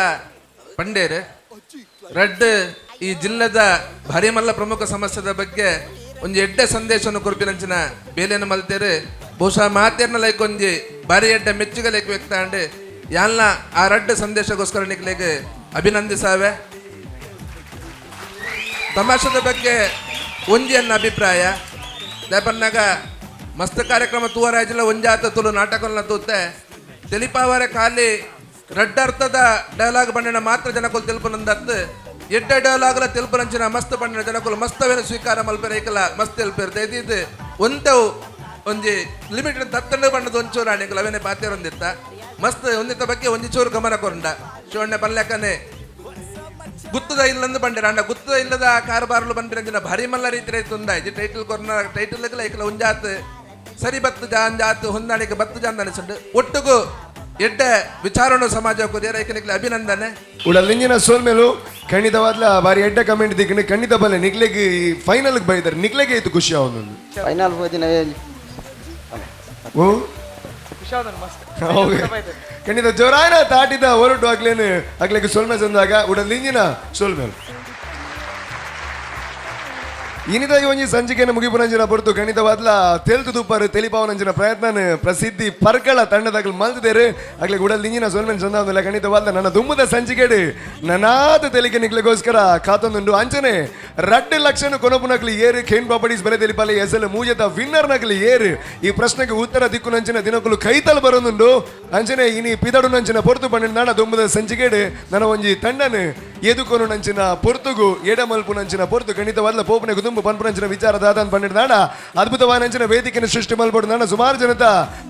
ಪಂಡೇರು ರಡ್ಡ್ ಈ ಜಿಲ್ಲೆದ ಭಾರಿ ಮಲ್ಲ ಪ್ರಮುಖ ಸಮಸ್ಯೆದ ಬಗ್ಗೆ ಒಂಜಿ ಎಡ್ಡೆ ಸಂದೇಶವನ್ನು ಕೊರ್ಪಿನಂಚಿನ ಬೇಲೆಯನ್ನು ಮಲ್ತೇರು. ಬಹುಶಃ ಮಾತೇರ್ನ ಲೈಕ್ ಒಂಜಿ ಬಾರಿ ಎಡ್ಡೆ ಮೆಚ್ಚುಗೆ ಲೈಕ್ ವ್ಯಕ್ತ ಅಂಡ್ ಯಾಲ್ನ ಆ ರಡ್ಡ್ ಸಂದೇಶಗೋಸ್ಕರ ನಿಕ್ಲೆಗ್ ಅಭಿನಂದಿಸಾವೆ. ತಮಾಷೆದ ಬಗ್ಗೆ ಒಂಜಿ ಅನ್ನ ಅಭಿಪ್ರಾಯ ದಾಪನ್ನಾಗ ಮಸ್ತ್ ಕಾರ್ಯಕ್ರಮ ತೂವರಾಜಿಲ ಒಂಜಾತ ತುಳು ನಾಟಕನ ತೂತೆ ತೆಲಿಪಾವರೆ ಖಾಲಿ ರಡ್ಡರ್ಥದ ಡೈಲಾಗ್ ಬಣ್ಣ ಮಾತ್ರ ಜನಕುಲು ತೆಲ್ಪುನಂದತ್ತು ಎಡ್ಡೆ ಡೈಲಾಗ್ಲ ತೆಲ್ಪುನಂಚಿನ ಮಸ್ತ್ ಬಣ್ಣ ಜನಕುಲು ಮಸ್ತವೇನ ಸ್ವೀಕಾರ ಮಲ್ಪೆರೆ ಐಕಲ ಮಸ್ತ್ ತೆಲ್ಪೆರ್ ದಯದೀದ್ ಒಂತವು ಒಂಜಿ ಲಿಮಿಟ್ ತತ್ತಂಡ ಬಣ್ಣದ ಒಂಚೂರು ಆಣಿಕುಲು ಅವೇನೆ ಪಾತೆರೊಂದಿತ್ತ ಮಸ್ತ್ ಒಂದಿತ್ತ ಬಗ್ಗೆ ಒಂಜಿ ಚೂರು ಗಮನ ಕೊರಂಡ ಶಿವಣ್ಣ ಪಲ್ಲೆಕ್ಕನೆ ಗುತ್ತದ ಇಲ್ಲಂದು ಬಂಡಿರ ಅಂಡ ಗುತ್ತದ ಇಲ್ಲದ ಕಾರುಬಾರಲು ಬಂದಿರಂಜಿನ ಭಾರಿ ಮಲ್ಲ ರೀತಿ ರೈತ ಟೈಟಲ್ ಕೊರ್ನ ಟೈಟಲ್ ಐಕಲ ಒಂಜಾತ್ ಸರಿ ಬತ್ತು ಜಾನ್ ಜಾತ್ ಹೊಂದಾಣಿಕೆ ಬತ್ತು ಜಾನ್ ಅನಿಸುಂಡು ಒಟ್ಟುಗು ಎಡ್ಡೆ ವಿಚಾರಣೆ ಸಮಾಜ ಕೊರಿಯರ ಐಕನಿಕ್ಲೆ ಅಭಿನಂದನೆ. ಉಡಲಿಂಜಿನ ಸೋಲ್ಮೇಲು ಖಂಡಿತವಾದ್ಲ ಬಾರಿ ಎಡ್ಡೆ ಕಮೆಂಟ್ ದಿಕ್ಕಂಡು ಖಂಡಿತ ಬಲ್ಲೆ ನಿಕ್ಲೆಗ್ ಫೈನಲ್ ಬೈದಾರೆ ನಿಕ್ಲೆಗೆ ಇತ್ತು ಖುಷಿ ಅವನೊಂದು ಫೈನಲ್ ಹೋದಿನ. ಓ ಖಂಡಿತ ಜೋರಾಯನ ತಾಟಿದ ಹೊರಟು ಆಗ್ಲೇನು ಆಗ್ಲಿಕ್ಕೆ ಸೋಲ್ಮೆ ಸಂದಾಗ ಉಡಲಿಂಜಿನ ಸೋಲ್ಮೇಲು ಇನಿದಾಗಿ ಒಂಜಿ ಸಂಚಿಕೆನ ಮುಗಿಪುನಂಚಿನ ಪೊರ್ತು ಖಂಡಿತವಾದ್ಲ ತೆಲ್ತು ತುಪ್ಪರು ತೆಲಿಪಾವನಂಚಿನ ಪ್ರಯತ್ನ ಪ್ರಸಿದ್ಧಿ ಪರ್ಕಳ ತಂಡದಾಗಲು ಮಲ್ತದೇರು ಆಗ್ಲಿ ಉಡಲ್ ಸೋಲ್ಮೆನ್ ಚಂದ ಖಂಡಿತವಾದ್ಲ ನನ್ನ ದುಮ್ಮದ ಸಂಚಿಕೆಡು ನನಾದ ತೆಲಿಕೆ ನಿಕ್ಲೆಗೋಸ್ಕರ ಕಾತೊಂದುಂಡು. ಅಂಚನೆ 2 ಲಕ್ಷನ ಕೊನಪುನಕ್ಲಿ ಏರು ಖೇನ್ ಪ್ರಾಪರ್ಟೀಸ್ ಬೆಲೆ ತೆಲಿಪಾಲಿ ಎಸಲ್ ಮೂಜದ ವಿನ್ನರ್ ನಕಲಿ ಏರು ಈ ಪ್ರಶ್ನೆಗೆ ಉತ್ತರ ದಿಕ್ಕುನಂಚಿನ ದಿನಕುಲು ಕೈತಲ್ ಬರೋದುಂಡು. ಅಂಚನೆ ಇನಿ ಪಿದಡು ನಂಚಿನ ಪೊರ್ತು ಪಂಡ ನಾಡ ದುಮ್ಮದ ಸಂಚಿಕೆಡು ನನ್ನ ಒಂಜಿ ತಂಡನು ಎದುಕೊನು ನಂಚಿನ ಪೊರ್ತುಗು ಎಡಮಲ್ಪು ನಂಚಿನ ಪೊರ್ತು ಖಂಡಿತವಾದ್ಲ ಪೋಪನೆ ಕುದುಂಬು ಪನ್ಪುನಂಚಿನ ವಿಚಾರ ದಾದಾನ್ ಪಂಡಿದಾಣ ಅದ್ಭುತವಾದ ನಂಚಿನ ವೇದಿಕೆಯನ್ನು ಸೃಷ್ಟಿ ಮಲ್ಪಡು ನಾಡ ಸುಮಾರು ಜನತ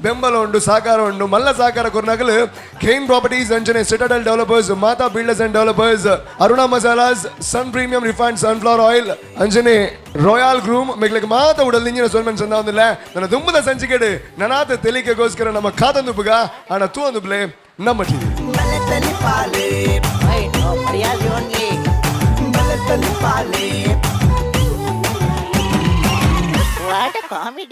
ಬೆಂಬಲ ಉಂಡು ಸಹಕಾರ ಉಂಡು ಮಲ್ಲ ಸಹಕಾರ ಕೊರ್ನಗಲು ಖೇನ್ ಪ್ರಾಪರ್ಟೀಸ್ ಅಂಚನೆ Citadel developers Mata builders and developers Aruna masalas Sun premium refined sunflower oil ಅಂಚನೆ ರಾಯಲ್ ಗ್ರೂಮ್ ಮೆಗ್ಲಿಗೆ ಮಾತ ಉಡಲ್ ಇಂಜಿನ ಸೋಲ್ಮೆನ್ ಚಂದ ಒಂದಿಲ್ಲ ನನ್ನ ದುಮ್ಮದ ಸಂಚಿಕೆಡು ನನಾತ ತೆಲಿಕೆಗೋಸ್ಕರ ನಮ್ಮ ಕಾತೊಂದು ಬುಗ ಅಣ್ಣ ತೂ ಒಂದು ಬ್ಲೆ ನಮ್ಮ ಟಿವಿ. What a comedy.